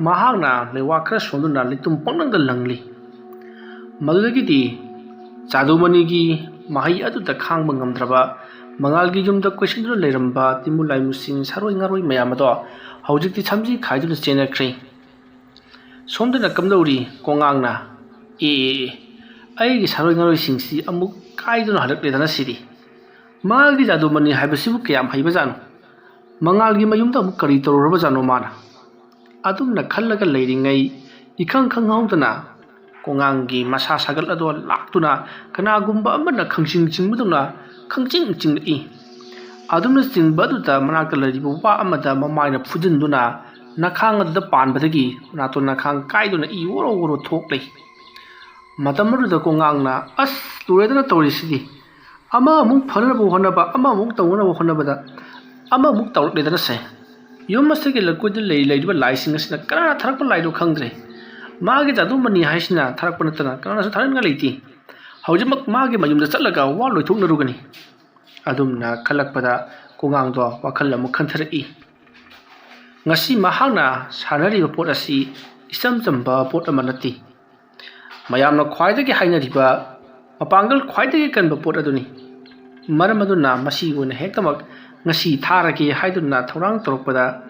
ꯃꯍꯥꯛꯅ ꯂꯩꯋꯥ ꯈꯔ ꯁꯣꯟꯗꯨꯅ ꯂꯩꯇꯨꯝ ꯄꯪꯂꯪꯗ ꯂꯪꯂꯤ꯫ ꯃꯗꯨꯗꯒꯤꯗꯤ ꯖꯥꯗꯨꯃꯅꯤꯒꯤ ꯃꯍꯩ ꯑꯗꯨꯗ ꯈꯥꯡꯕ ꯉꯝꯗ꯭ꯔꯕ ꯃꯉꯥꯜꯒꯤ ꯌꯨꯝꯗ ꯀꯣꯏꯁꯤꯟꯗꯨꯅ ꯂꯩꯔꯝꯕ ꯇꯤꯃꯨ ꯂꯥꯏꯃꯨꯁꯤꯡ ꯁꯥꯔꯣꯏ ꯉꯥꯔꯣꯏ ꯃꯌꯥꯝ ꯑꯗꯣ ꯍꯧꯖꯤꯛꯇꯤ ꯁꯝꯖꯤ ꯈꯥꯏꯗꯨꯅ ꯆꯦꯟꯅꯈ꯭ꯔꯦ꯫ ꯁꯣꯝꯗꯅ ꯀꯝꯗꯧꯔꯤ? ꯀꯣꯉꯥꯡꯅ, "ꯑꯦ, ꯑꯦ, ꯑꯦ, ꯑꯩꯒꯤ ꯁꯥꯔꯣꯏ ꯉꯥꯔꯣꯏꯁꯤꯡꯁꯤ ꯑꯃꯨꯛ ꯀꯥꯏꯗꯨꯅ ꯍꯜꯂꯛꯂꯦꯗꯅ ꯁꯤꯗꯤ꯫ ꯃꯥꯒꯤ ꯖꯥꯗꯨꯃꯅꯤ ꯍꯥꯏꯕꯁꯤꯕꯨ ꯀꯌꯥꯝ ꯍꯩꯕꯖꯥꯠꯅꯣ? ꯃꯉꯥꯜꯒꯤ ꯃꯌꯨꯝꯗ ꯑꯃꯨꯛ ꯀꯔꯤ ꯇꯧꯔꯨꯔꯕꯖꯥꯠꯅꯣ ꯃꯥꯅ?" ꯑꯗꯨꯝꯅ ꯈꯜꯂꯒ ꯂꯩꯔꯤꯉꯩ ꯏꯈꯪ ꯈꯪꯍꯧꯗꯅ ꯀꯣꯉꯥꯡꯒꯤ ꯃꯁꯥ ꯁꯥꯒꯠ ꯑꯗꯣ ꯂꯥꯛꯇꯨꯅ ꯀꯅꯥꯒꯨꯝꯕ ꯑꯃꯅ ꯈꯪꯆꯤꯡ ꯆꯤꯡꯕꯗꯧꯅ ꯈꯪꯆꯤꯡ ꯆꯤꯡꯂꯛꯏ꯫ ꯑꯗꯨꯝꯅ ꯆꯤꯡꯕ ꯑꯗꯨꯗ ꯃꯅꯥꯛꯇ ꯂꯩꯔꯤꯕ ꯋꯥ ꯑꯃꯗ ꯃꯃꯥꯏꯅ ꯐꯨꯖꯤꯟꯗꯨꯅ ꯅꯈꯥꯡ ꯑꯗꯨꯗ ꯄꯥꯟꯕꯗꯒꯤ ꯃꯅꯥꯇꯣꯟ ꯅꯈꯥꯡ ꯀꯥꯏꯗꯨꯅ ꯏ ꯑꯣꯔꯣ ꯑꯣꯔꯣ ꯊꯣꯛꯂꯩ꯫ ꯃꯇꯝ ꯑꯗꯨꯗ ꯀꯣꯉꯥꯡꯅ, "ꯑꯁ, ꯂꯣꯏꯔꯦꯗꯅ ꯇꯧꯔꯤꯁꯤꯗꯤ! ꯑꯃꯃꯨꯛ ꯐꯅꯕ ꯍꯣꯠꯅꯕ, ꯑꯃꯃꯨꯛ ꯇꯧꯅꯕ ꯍꯣꯠꯅꯕꯗ ꯑꯃꯃꯨꯛ ꯇꯧꯔꯛꯂꯦꯗꯅꯁꯦ꯫ ꯌꯨꯝ ꯑꯁꯤꯒꯤ ꯂꯩꯀꯣꯏꯗ ꯂꯩ-, ꯂꯩꯔꯤꯕ ꯂꯥꯏꯁꯤꯡ ꯑꯁꯤꯅ ꯀꯅꯥꯅ ꯊꯥꯔꯛꯄ ꯂꯥꯏꯅꯣ ꯈꯪꯗ꯭ꯔꯦ꯫ ꯃꯥꯒꯤ ꯖꯥꯗꯨꯃꯅꯤ ꯍꯥꯏꯁꯤꯅ ꯊꯥꯔꯛꯄ ꯅꯠꯇꯅ ꯀꯅꯥꯅꯁꯨ ꯊꯥꯔꯛꯅꯤꯡꯉꯥꯏ ꯂꯩꯇꯦ꯫ ꯍꯧꯖꯤꯛꯃꯛ ꯃꯥꯒꯤ ꯃꯌꯨꯝꯗ ꯆꯠꯂꯒ ꯋꯥ ꯂꯣꯏꯊꯣꯛꯅꯔꯨꯒꯅꯤ꯫ ꯑꯗꯨꯝꯅ ꯈꯜꯂꯛꯄꯗ ꯀꯣꯉꯥꯡꯗꯣ ꯋꯥꯈꯜ ꯑꯃꯨꯛ ꯈꯟꯊꯔꯛꯏ꯫ ꯉꯁꯤ ꯃꯍꯥꯛꯅ ꯁꯥꯟꯅꯔꯤꯕ ꯄꯣꯠ ꯑꯁꯤ ꯏꯆꯝ ꯆꯝꯕ ꯄꯣꯠ ꯑꯃ ꯅꯠꯇꯦ꯫ ꯃꯌꯥꯝꯅ ꯈ꯭ꯋꯥꯏꯗꯒꯤ ꯍꯥꯏꯅꯔꯤꯕ, ꯃꯄꯥꯡꯒꯜ ꯈ꯭ꯋꯥꯏꯗꯒꯤ ꯀꯟꯕ ꯄꯣꯠ ꯑꯗꯨꯅꯤ꯫ ꯃꯔꯝ ꯑꯗꯨꯅ ꯃꯁꯤ ꯑꯣꯏꯅ ꯍꯦꯛꯇꯃꯛ ꯉꯁꯤ ꯊꯥꯔꯒꯦ ꯍꯥꯏꯗꯨꯅ ꯊꯧꯔꯥꯡ ꯇꯧꯔꯛꯄꯗ,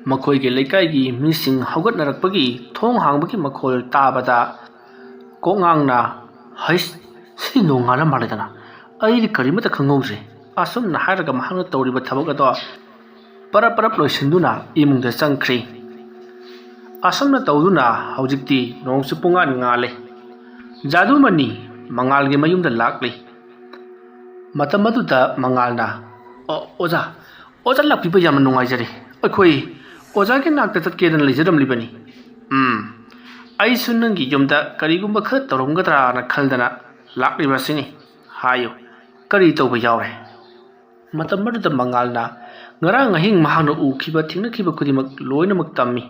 ꯃꯈꯣꯏꯒꯤ ꯂꯩꯀꯥꯏꯒꯤ ꯃꯤꯁꯤꯡ ꯍꯧꯒꯠꯅꯔꯛꯄꯒꯤ ꯊꯣꯡ ꯍꯥꯡꯕꯒꯤ ꯃꯈꯣꯜ ꯇꯥꯕꯗ, ꯀꯣꯉꯥꯡꯅ, "ꯍꯩꯁ, ꯁꯤ ꯅꯣꯡꯉꯥꯜꯂ ꯃꯥꯜꯂꯦꯗꯅ, ꯑꯩꯗꯤ ꯀꯔꯤꯃꯠꯇ ꯈꯪꯍꯧꯗ꯭ꯔꯦ"꯫ ꯑꯁꯨꯝꯅ ꯍꯥꯏꯔꯒ ꯃꯍꯥꯛꯅ ꯇꯧꯔꯤꯕ ꯊꯕꯛ ꯑꯗꯣ ꯄꯔꯞ ꯄꯔꯞ ꯂꯣꯏꯁꯤꯟꯗꯨꯅ ꯏꯃꯨꯡꯗ ꯆꯪꯈ꯭ꯔꯦ꯫ ꯑꯁꯨꯝꯅ ꯇꯧꯗꯨꯅ ꯍꯧꯖꯤꯛꯇꯤ ꯅꯣꯡꯁꯨ ꯄꯨꯡꯉꯥꯟ ꯉꯥꯜꯂꯦ꯫ ꯖꯥꯗꯨꯃꯅꯤ ꯃꯉꯥꯜꯒꯤ ꯃꯌꯨꯝꯗ ꯂꯥꯛꯂꯤ꯫ ꯃꯇꯝ ꯑꯗꯨꯗ ꯃꯉꯥꯜꯅ, "ꯑꯣ, ꯑꯣꯖꯥ, ꯑꯣꯖꯥ ꯂꯥꯛꯄꯤꯕ ꯌꯥꯝꯅ ꯅꯨꯡꯉꯥꯏꯖꯔꯦ꯫ ꯑꯩꯈꯣꯏ ꯑꯣꯖꯥꯒꯤ ꯅꯥꯛꯇ ꯆꯠꯀꯦꯗꯅ ꯂꯩꯖꯔꯝꯂꯤꯕꯅꯤ꯫ ꯎꯝ, ꯑꯩꯁꯨ ꯅꯪꯒꯤ ꯌꯨꯝꯗ ꯀꯔꯤꯒꯨꯝꯕ ꯈꯔ ꯇꯧꯔꯝꯒꯗ꯭ꯔꯥꯅ ꯈꯟꯗꯅ ꯂꯥꯛꯂꯤꯕ ꯑꯁꯤꯅꯤ꯫ ꯍꯥꯏꯌꯨ, ꯀꯔꯤ ꯇꯧꯕ ꯌꯥꯎꯔꯦ?" ꯃꯇꯝ ꯑꯗꯨꯗ ꯃꯉꯥꯜꯅ ꯉꯔꯥꯡ ꯑꯍꯤꯡ ꯃꯍꯥꯛꯅ ꯎꯈꯤꯕ, ꯊꯦꯡꯅꯈꯤꯕ ꯈꯨꯗꯤꯡꯃꯛ ꯂꯣꯏꯅꯃꯛ ꯇꯝꯃꯤ꯫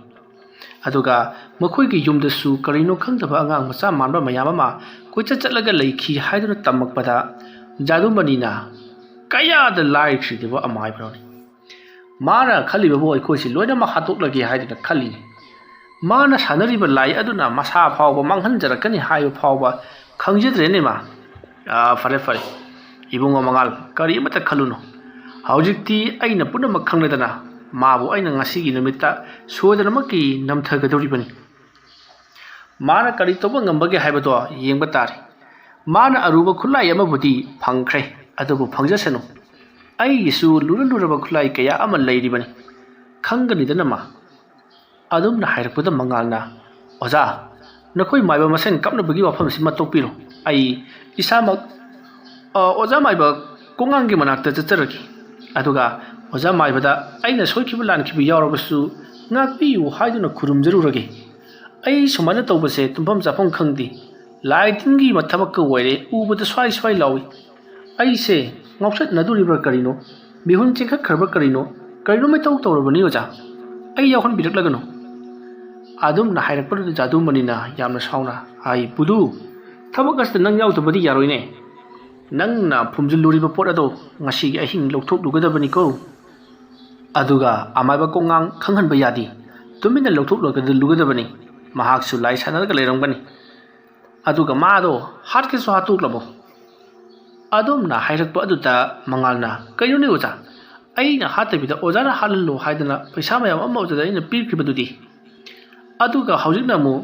ꯑꯗꯨꯒ ꯃꯈꯣꯏꯒꯤ ꯌꯨꯝꯗꯁꯨ ꯀꯔꯤꯅꯣ ꯈꯪꯗꯕ ꯑꯉꯥꯡ ꯃꯆꯥ ꯃꯥꯟꯕ ꯃꯌꯥꯝ ꯑꯃ ꯀꯣꯏꯆꯠ ꯆꯠꯂꯒ ꯂꯩꯈꯤ ꯍꯥꯏꯗꯨꯅ ꯇꯝꯃꯛꯄꯗ, ꯖꯥꯗꯨꯃꯅꯤꯅ ꯀꯌꯥꯗ ꯂꯥꯏꯈ꯭ꯔꯤꯗꯕ ꯑꯃꯥꯏꯕꯅꯣꯅꯦ꯫ ꯃꯥꯅ ꯈꯜꯂꯤꯕꯕꯨ ꯑꯩꯈꯣꯏꯁꯤ ꯂꯣꯏꯅꯃꯛ ꯍꯥꯠꯇꯣꯛꯂꯒꯦ ꯍꯥꯏꯗꯨꯅ ꯈꯜꯂꯤꯅꯤ꯫ ꯃꯥꯅ ꯁꯥꯟꯅꯔꯤꯕ ꯂꯥꯏ ꯑꯗꯨꯅ ꯃꯁꯥ ꯐꯥꯎꯕ ꯃꯥꯡꯍꯟꯖꯔꯛꯀꯅꯤ ꯍꯥꯏꯕ ꯐꯥꯎꯕ ꯈꯪꯖꯗ꯭ꯔꯦꯅꯦ ꯃꯥ꯫ ꯑꯥ, ꯐꯔꯦ, ꯐꯔꯦ꯫ ꯏꯕꯨꯡꯉꯣ ꯃꯉꯥꯜ, ꯀꯔꯤ ꯑꯃꯠꯇ ꯈꯜꯂꯨꯅꯨ꯫ ꯍꯧꯖꯤꯛꯇꯤ ꯑꯩꯅ ꯄꯨꯝꯅꯃꯛ ꯈꯪꯂꯦꯗꯅ, ꯃꯥꯕꯨ ꯑꯩꯅ ꯉꯁꯤꯒꯤ ꯅꯨꯃꯤꯠꯇ ꯁꯣꯏꯗꯅꯃꯛꯀꯤ ꯅꯝꯊꯒꯗꯧꯔꯤꯕꯅꯤ꯫ ꯃꯥꯅ ꯀꯔꯤ ꯇꯧꯕ ꯉꯝꯕꯒꯦ ꯍꯥꯏꯕꯗꯣ ꯌꯦꯡꯕ ꯇꯥꯔꯦ꯫ ꯃꯥꯅ ꯑꯔꯨꯕ ꯈꯨꯠꯂꯥꯏ ꯑꯃꯕꯨꯗꯤ ꯐꯪꯈ꯭ꯔꯦ, ꯑꯗꯨꯕꯨ ꯐꯪꯖꯁꯅꯨ꯫ ꯑꯩꯒꯤꯁꯨ ꯂꯨꯔ ꯂꯨꯔꯕ ꯈꯨꯠꯂꯥꯏ ꯀꯌꯥ ꯑꯃ ꯂꯩꯔꯤꯕꯅꯤ꯫ ꯈꯪꯒꯅꯤꯗꯅ ꯃꯥ꯫ ꯑꯗꯨꯝꯅ ꯍꯥꯏꯔꯛꯄꯗ ꯃꯉꯥꯜꯅ, "ꯑꯣꯖꯥ, ꯅꯈꯣꯏ ꯃꯥꯏꯕ ꯃꯁꯦꯟ ꯀꯞꯅꯕꯒꯤ ꯋꯥꯐꯝꯁꯤꯃ ꯇꯣꯛꯄꯤꯔꯣ꯫ ꯑꯩ ꯏꯁꯥꯃꯛ, ꯑ, ꯑꯣꯖꯥ ꯃꯥꯏꯕ ꯀꯣꯉꯥꯡꯒꯤ ꯃꯅꯥꯛꯇ ꯆꯠꯆꯔꯒꯦ꯫ ꯑꯗꯨꯒ ꯑꯣꯖꯥ ꯃꯥꯏꯕꯗ ꯑꯩꯅ ꯁꯣꯏꯈꯤꯕ ꯂꯥꯟꯈꯤꯕ ꯌꯥꯎꯔꯕꯁꯨ ꯉꯥꯛꯄꯤꯌꯨ ꯍꯥꯏꯗꯨꯅ ꯈꯨꯔꯨꯝꯖꯔꯨꯔꯒꯦ꯫ ꯑꯩ ꯁꯨꯃꯥꯏꯅ ꯇꯧꯕꯁꯦ ꯇꯨꯝꯐꯝ ꯆꯥꯐꯝ ꯈꯪꯗꯦ꯫ ꯂꯥꯏ ꯇꯤꯟꯒꯤ ꯊꯕꯛꯀ ꯑꯣꯏꯔꯦ, ꯎꯕꯗ ꯁ꯭ꯋꯥꯏ ꯁ꯭ꯋꯥꯏ ꯂꯥꯎꯏ꯫ ꯑꯩꯁꯦ ꯉꯥꯎꯆꯠꯅꯗꯣꯔꯤꯕ꯭ꯔꯥ ꯀꯔꯤꯅꯣ, ꯃꯤꯍꯨꯟ ꯆꯦꯟꯈꯠꯈ꯭ꯔꯕ꯭ꯔꯥ ꯀꯔꯤꯅꯣ, ꯀꯔꯤꯅꯣꯝ ꯏꯇꯧ ꯇꯧꯔꯕꯅꯤ ꯑꯣꯖꯥ, ꯑꯩ ꯌꯥꯎꯍꯟꯕꯤꯔꯛꯂꯒꯅꯨ꯫ ꯑꯗꯨꯝꯅ ꯍꯥꯏꯔꯛꯄꯗꯨꯗ ꯖꯥꯗꯨꯃꯅꯤꯅ ꯌꯥꯝꯅ ꯁꯥꯎꯅ, "ꯑꯩ ꯕꯨꯗꯨ, ꯊꯕꯛ ꯑꯁꯤꯗ ꯅꯪ ꯌꯥꯎꯗꯕꯗꯤ ꯌꯥꯔꯣꯏꯅꯦ꯫ ꯅꯪꯅ ꯐꯨꯝꯖꯤꯜꯂꯨꯔꯤꯕ ꯄꯣꯠ ꯑꯗꯣ ꯉꯁꯤꯒꯤ ꯑꯍꯤꯡ ꯂꯧꯊꯣꯛꯂꯨꯒꯗꯕꯅꯤꯀꯣ꯫ ꯑꯗꯨꯒ ꯑꯃꯥꯏꯕ ꯀꯣꯡꯉꯥꯡ ꯈꯪꯍꯟꯕ ꯌꯥꯗꯦ꯫ ꯇꯨꯃꯤꯟꯅ ꯂꯧꯊꯣꯛꯂꯨꯒꯗꯕꯅꯤ꯫ ꯃꯍꯥꯛꯁꯨ ꯂꯥꯏ ꯁꯥꯟꯅꯔꯒ ꯂꯩꯔꯝꯒꯅꯤ꯫ ꯑꯗꯨꯒ ꯃꯥꯗꯣ ꯍꯥꯠꯀꯦꯁꯨ ꯍꯥꯠꯇꯣꯛꯂꯝꯃꯣ꯫" ꯑꯗꯣꯝꯅ ꯍꯥꯏꯔꯛꯄ ꯑꯗꯨꯗ ꯃꯉꯥꯜꯅ, "ꯀꯩꯅꯣꯅꯦ ꯑꯣꯖꯥ? ꯑꯩꯅ ꯍꯥꯠꯇꯕꯤꯗ ꯑꯣꯖꯥꯅ ꯍꯥꯠꯍꯜꯂꯣ ꯍꯥꯏꯗꯅ ꯄꯩꯁꯥ ꯃꯌꯥꯝ ꯑꯃ ꯑꯣꯖꯥꯗ ꯑꯩꯅ ꯄꯤꯈ꯭ꯔꯤꯕꯗꯨꯗꯤ?" ꯑꯗꯨꯒ ꯍꯧꯖꯤꯛꯅ ꯑꯃꯨꯛ,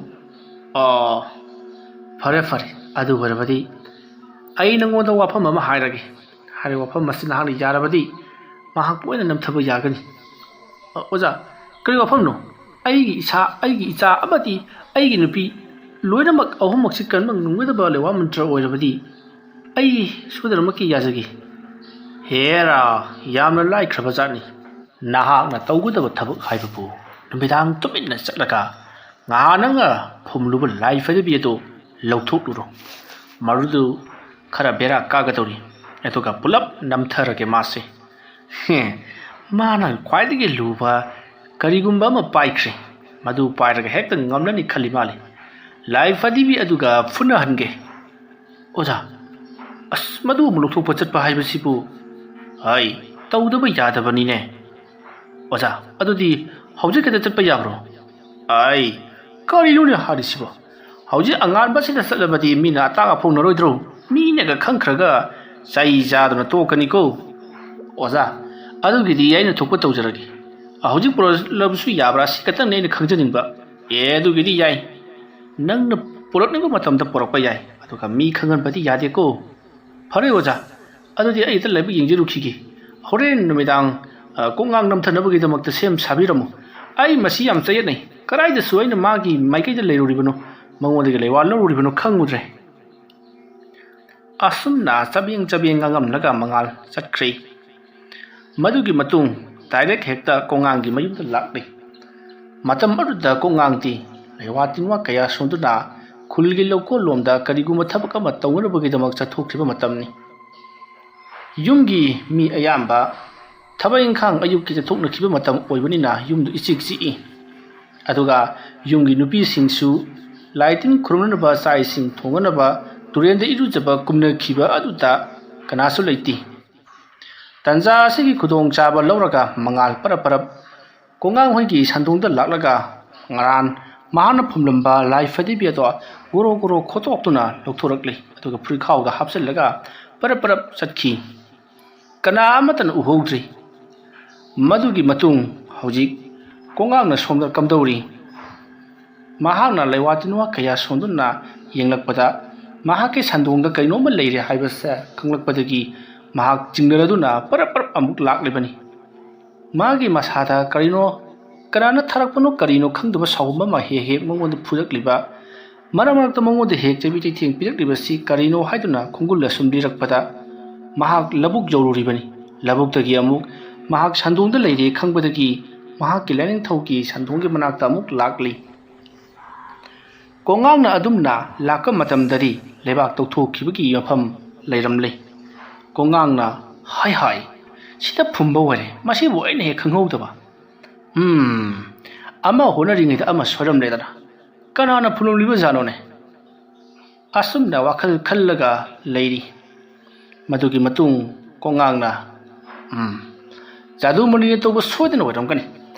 "ꯑꯣ, ꯐꯔꯦ, ꯐꯔꯦ, ꯑꯗꯨ ꯑꯣꯏꯔꯕꯗꯤ ꯑꯩ ꯅꯪꯉꯣꯟꯗ ꯋꯥꯐꯝ ꯑꯃ ꯍꯥꯏꯔꯒꯦ꯫ ꯍꯥꯏꯔꯤꯕ ꯋꯥꯐꯝ ꯑꯁꯤ ꯅꯍꯥꯛꯅ ꯌꯥꯔꯕꯗꯤ ꯃꯍꯥꯛꯄꯨ ꯑꯣꯏꯅ ꯅꯝꯊꯕ ꯌꯥꯒꯅꯤ꯫" "ꯑ, ꯑꯣꯖꯥ, ꯀꯔꯤ ꯋꯥꯐꯝꯅꯣ? ꯑꯩꯒꯤ ꯏꯁꯥ, ꯑꯩꯒꯤ ꯏꯆꯥ ꯑꯃꯗꯤ ꯑꯩꯒꯤ ꯅꯨꯄꯤ ꯂꯣꯏꯅꯃꯛ ꯑꯍꯨꯝꯃꯛꯁꯤ ꯀꯟꯕ ꯉꯝꯒꯗꯕ ꯂꯩꯋꯥ ꯃꯟꯇ꯭ꯔ ꯑꯣꯏꯔꯕꯗꯤ ꯑꯩ ꯁꯣꯏꯗꯅꯃꯛꯀꯤ ꯌꯥꯖꯒꯦ꯫" "ꯍꯦꯔꯥ, ꯌꯥꯝꯅ ꯂꯥꯏꯈ꯭ꯔꯕ ꯖꯥꯠꯅꯤ꯫ ꯅꯍꯥꯛꯅ ꯇꯧꯒꯗꯕ ꯊꯕꯛ ꯍꯥꯏꯕꯕꯨ ꯅꯨꯃꯤꯗꯥꯡ ꯇꯨꯃꯤꯟꯅ ꯆꯠꯂꯒ ꯉꯍꯥꯟ ꯅꯪꯅ ꯐꯨꯝꯂꯨꯕ ꯂꯥꯏ ꯐꯗꯤꯕꯤ ꯑꯗꯨ ꯂꯧꯊꯣꯛꯂꯨꯔꯣ꯫ ꯃꯗꯨ ꯈꯔ ꯕꯦꯔꯥ ꯀꯥꯒꯗꯧꯔꯤ꯫ ꯑꯗꯨꯒ ꯄꯨꯂꯞ ꯅꯝꯊꯔꯒꯦ ꯃꯥꯁꯦ꯫" ꯍꯦ, ꯃꯥꯅ ꯈ꯭ꯋꯥꯏꯗꯒꯤ ꯂꯨꯕ ꯀꯔꯤꯒꯨꯝꯕ ꯑꯃ ꯄꯥꯏꯈ꯭ꯔꯦ꯫ ꯃꯗꯨ ꯄꯥꯏꯔꯒ ꯍꯦꯛꯇ ꯉꯝꯂꯅꯤ ꯈꯜꯂꯤ ꯃꯥꯜꯂꯤ꯫ ꯂꯥꯏ ꯐꯗꯤꯕꯤ ꯑꯗꯨꯒ ꯐꯨꯅꯍꯟꯒꯦ꯫ "ꯑꯣꯖꯥ, ꯑꯁ, ꯃꯗꯨ ꯑꯃꯨꯛ ꯂꯧꯊꯣꯛꯄ ꯆꯠꯄ ꯍꯥꯏꯕꯁꯤꯕꯨ?" "ꯍꯥꯏ, ꯇꯧꯗꯕ ꯌꯥꯗꯕꯅꯤꯅꯦ꯫" "ꯑꯣꯖꯥ, ꯑꯗꯨꯗꯤ ꯍꯧꯖꯤꯛ ꯍꯦꯛꯇ ꯆꯠꯄ ꯌꯥꯕ꯭ꯔꯣ?" "ꯑꯩ, ꯀꯔꯤꯅꯣꯅꯦ ꯍꯥꯏꯔꯤꯁꯤꯕꯣ? ꯍꯧꯖꯤꯛ ꯑꯉꯥꯟꯕꯁꯤꯗ ꯆꯠꯂꯕꯗꯤ ꯃꯤꯅ ꯑꯇꯥꯛ ꯑꯐꯣꯡꯅꯔꯣꯏꯗ꯭ꯔꯣ? ꯃꯤꯅꯒ ꯈꯪꯈ꯭ꯔꯒ ꯆꯩ ꯆꯥꯗꯨꯅ ꯇꯣꯛꯀꯅꯤꯀꯣ꯫" "ꯑꯣꯖꯥ, ꯑꯗꯨꯒꯤꯗꯤ ꯑꯩꯅ ꯊꯣꯛꯄ ꯇꯧꯖꯔꯒꯦ꯫ ꯍꯧꯖꯤꯛ ꯄꯨꯔꯛꯂꯕꯁꯨ ꯌꯥꯕ꯭ꯔꯥ? ꯁꯤ ꯈꯛꯇꯪꯅꯤ ꯑꯩꯅ ꯈꯪꯖꯅꯤꯡꯕ꯫" "ꯑꯦ, ꯑꯗꯨꯒꯤꯗꯤ ꯌꯥꯏ꯫ ꯅꯪꯅ ꯄꯨꯔꯛꯅꯤꯡꯕ ꯃꯇꯝꯗ ꯄꯨꯔꯛꯄ ꯌꯥꯏ꯫ ꯑꯗꯨꯒ ꯃꯤ ꯈꯪꯍꯟꯕꯗꯤ ꯌꯥꯗꯦꯀꯣ꯫" "ꯐꯔꯦ ꯑꯣꯖꯥ, ꯑꯗꯨꯗꯤ ꯑꯩ ꯍꯦꯛꯇ ꯂꯥꯏꯕꯛ ꯌꯦꯡꯖꯔꯨꯈꯤꯒꯦ꯫ ꯍꯣꯔꯦꯟ ꯅꯨꯃꯤꯗꯥꯡ, ꯑ, ꯀꯣꯡꯉꯥꯡ ꯅꯝꯊꯅꯕꯒꯤꯗꯃꯛꯇ ꯁꯦꯝ ꯁꯥꯕꯤꯔꯝꯃꯨ꯫ ꯑꯩ ꯃꯁꯤ ꯌꯥꯝ ꯆꯌꯦꯠꯅꯩ꯫ ꯀꯗꯥꯏꯗꯁꯨ ꯑꯩꯅ ꯃꯥꯒꯤ ꯃꯥꯏꯀꯩꯗ ꯂꯩꯔꯨꯔꯤꯕꯅꯣ, ꯃꯉꯣꯟꯗꯒꯤ ꯂꯩꯋꯥ ꯂꯧꯔꯨꯔꯤꯕꯅꯣ ꯈꯪꯉꯨꯗ꯭ꯔꯦ꯫" ꯑꯁꯨꯝꯅ ꯆꯕꯦꯡ ꯆꯕꯦꯡ ꯉꯥꯡꯉꯝꯂꯒ ꯃꯉꯥꯜ ꯆꯠꯈ꯭ꯔꯦ꯫ ꯃꯗꯨꯒꯤ ꯃꯇꯨꯡ direct ꯍꯦꯛꯇ ꯀꯣꯡꯉꯥꯡꯒꯤ ꯃꯌꯨꯝꯗ ꯂꯥꯛꯂꯤ꯫ ꯃꯇꯝ ꯑꯗꯨꯗ ꯀꯣꯡꯉꯥꯡꯗꯤ ꯂꯩꯋꯥ ꯇꯤꯟꯋꯥ ꯀꯌꯥ ꯁꯣꯟꯗꯨꯅ ꯈꯨꯜꯒꯤ ꯂꯧꯀꯣꯜꯂꯣꯝꯗ ꯀꯔꯤꯒꯨꯝꯕ ꯊꯕꯛ ꯑꯃ ꯇꯧꯅꯅꯕꯒꯤꯗꯃꯛ ꯆꯠꯊꯣꯛꯈꯤꯕ ꯃꯇꯝꯅꯤ꯫ ꯌꯨꯝꯒꯤ ꯃꯤ ꯑꯌꯥꯝꯕ ꯊꯕꯛ ꯏꯪꯈꯥꯡ ꯑꯌꯨꯛꯀꯤ ꯆꯠꯊꯣꯛꯅꯈꯤꯕ ꯃꯇꯝ ꯑꯣꯏꯕꯅꯤꯅ ꯌꯨꯝꯗꯨ ꯏꯆꯤꯛ ꯆꯤꯛꯏ꯫ ꯑꯗꯨꯒ ꯌꯨꯝꯒꯤ ꯅꯨꯄꯤꯁꯤꯡꯁꯨ ꯂꯥꯏ ꯇꯤꯟ ꯈꯨꯔꯨꯝꯅꯅꯕ, ꯆꯥꯛ ꯏꯁꯤꯡ ꯊꯣꯡꯅꯅꯕ ꯇꯨꯔꯦꯟꯗ ꯏꯔꯨꯖꯕ ꯀꯨꯝꯅꯈꯤꯕ ꯑꯗꯨꯗ ꯀꯅꯥꯁꯨ ꯂꯩꯇꯦ꯫ ꯇꯟꯖꯥ ꯑꯁꯤꯒꯤ ꯈꯨꯗꯣꯡꯆꯥꯕ ꯂꯧꯔꯒ ꯃꯉꯥꯜ ꯄꯔꯞ ꯄꯔꯞ ꯀꯣꯉꯥꯡ ꯍꯣꯏꯒꯤ ꯁꯟꯗꯣꯡꯗ ꯂꯥꯛꯂꯒ ꯉꯔꯥꯡ ꯃꯍꯥꯛꯅ ꯐꯨꯝꯂꯝꯕ ꯂꯥꯏ ꯐꯗꯤꯕꯤ ꯑꯗꯣ ꯒꯣꯔꯣ ꯒꯣꯔꯣ ꯈꯣꯠꯇꯣꯛꯇꯨꯅ ꯂꯧꯊꯣꯔꯛꯂꯤ꯫ ꯑꯗꯨꯒ ꯐꯨꯔꯤꯈꯥꯎꯗ ꯍꯥꯞꯆꯤꯜꯂꯒ ꯄꯔꯞ ꯄꯔꯞ ꯆꯠꯈꯤ꯫ ꯀꯅꯥ ꯑꯃꯠꯇꯅ ꯎꯍꯧꯗ꯭ꯔꯤ꯫ ꯃꯗꯨꯒꯤ ꯃꯇꯨꯡ ꯍꯧꯖꯤꯛ ꯀꯣꯉꯥꯡꯅ ꯁꯣꯝꯗ ꯀꯝꯗꯧꯔꯤ? ꯃꯍꯥꯛꯅ ꯂꯩꯋꯥ ꯇꯤꯟꯋꯥ ꯀꯌꯥ ꯁꯣꯟꯗꯨꯅ ꯌꯦꯡꯂꯛꯄꯗ ꯃꯍꯥꯛꯀꯤ ꯁꯟꯗꯣꯡꯗ ꯀꯩꯅꯣꯝꯃ ꯂꯩꯔꯦ ꯍꯥꯏꯕꯁꯦ ꯈꯪꯂꯛꯄꯗꯒꯤ ꯃꯍꯥꯛ ꯆꯤꯡꯅꯔꯗꯨꯅ ꯄꯔꯞ ꯄꯔꯞ ꯑꯃꯨꯛ ꯂꯥꯛꯂꯤꯕꯅꯤ꯫ ꯃꯥꯒꯤ ꯃꯁꯥꯗ ꯀꯔꯤꯅꯣ, ꯀꯅꯥꯅ ꯊꯥꯔꯛꯄꯅꯣ ꯀꯔꯤꯅꯣ ꯈꯪꯗꯕ ꯁꯥꯎꯒꯨꯝꯕ ꯑꯃ ꯍꯦꯛ ꯍꯦꯛ ꯃꯉꯣꯟꯗ ꯐꯨꯔꯛꯂꯤꯕ, ꯃꯔꯛ ꯃꯔꯛꯇ ꯃꯉꯣꯟꯗ ꯍꯦꯛ ꯆꯩꯕꯤ ꯆꯩꯊꯦꯡ ꯄꯤꯔꯛꯂꯤꯕꯁꯤ ꯀꯔꯤꯅꯣ ꯍꯥꯏꯗꯨꯅ ꯈꯣꯡꯒꯨꯜ ꯑꯁꯨꯝ ꯂꯤꯔꯛꯄꯗ ꯃꯍꯥꯛ ꯂꯧꯕꯨꯛ ꯌꯧꯔꯨꯔꯤꯕꯅꯤ꯫ ꯂꯧꯕꯨꯛꯇꯒꯤ ꯑꯃꯨꯛ ꯃꯍꯥꯛ ꯁꯟꯗꯣꯡꯗ ꯂꯩꯔꯦ ꯈꯪꯕꯗꯒꯤ ꯃꯍꯥꯛꯀꯤ ꯂꯥꯏꯅꯤꯡꯊꯧꯒꯤ ꯁꯟꯗꯣꯡꯒꯤ ꯃꯅꯥꯛꯇ ꯑꯃꯨꯛ ꯂꯥꯛꯂꯤ꯫ ꯀꯣꯉꯥꯡꯅ ꯑꯗꯨꯝꯅ ꯂꯥꯛꯄ ꯃꯇꯝꯗꯗꯤ ꯂꯩꯕꯥꯛ ꯇꯧꯊꯣꯛꯈꯤꯕꯒꯤ ꯃꯐꯝ ꯂꯩꯔꯝꯂꯦ꯫ ꯀꯣꯉꯥꯡꯅ, "ꯍꯥꯏ ꯍꯥꯏ, ꯁꯤꯗ ꯐꯨꯝꯕ ꯑꯣꯏꯔꯦ, ꯃꯁꯤꯕꯨ ꯑꯩꯅ ꯍꯦꯛ ꯈꯪꯍꯧꯗꯕ꯫ ꯎꯝ, ꯑꯃ ꯍꯣꯠꯅꯔꯤꯉꯩꯗ ꯑꯃ ꯁꯣꯏꯔꯝꯂꯦꯗꯅ꯫ ꯀꯅꯥꯅ ꯐꯨꯝꯂꯝꯂꯤꯕ ꯖꯥꯠꯅꯣꯅꯦ?" ꯑꯁꯨꯝꯅ ꯋꯥꯈꯜ ꯈꯜꯂꯒ ꯂꯩꯔꯤ꯫ ꯃꯗꯨꯒꯤ ꯃꯇꯨꯡ ꯀꯣꯉꯥꯡꯅ, "ꯎꯝ, ꯖꯥꯗꯨꯃꯅꯤꯅ ꯇꯧꯕ ꯁꯣꯏꯗꯅ ꯑꯣꯏꯔꯝꯒꯅꯤ꯫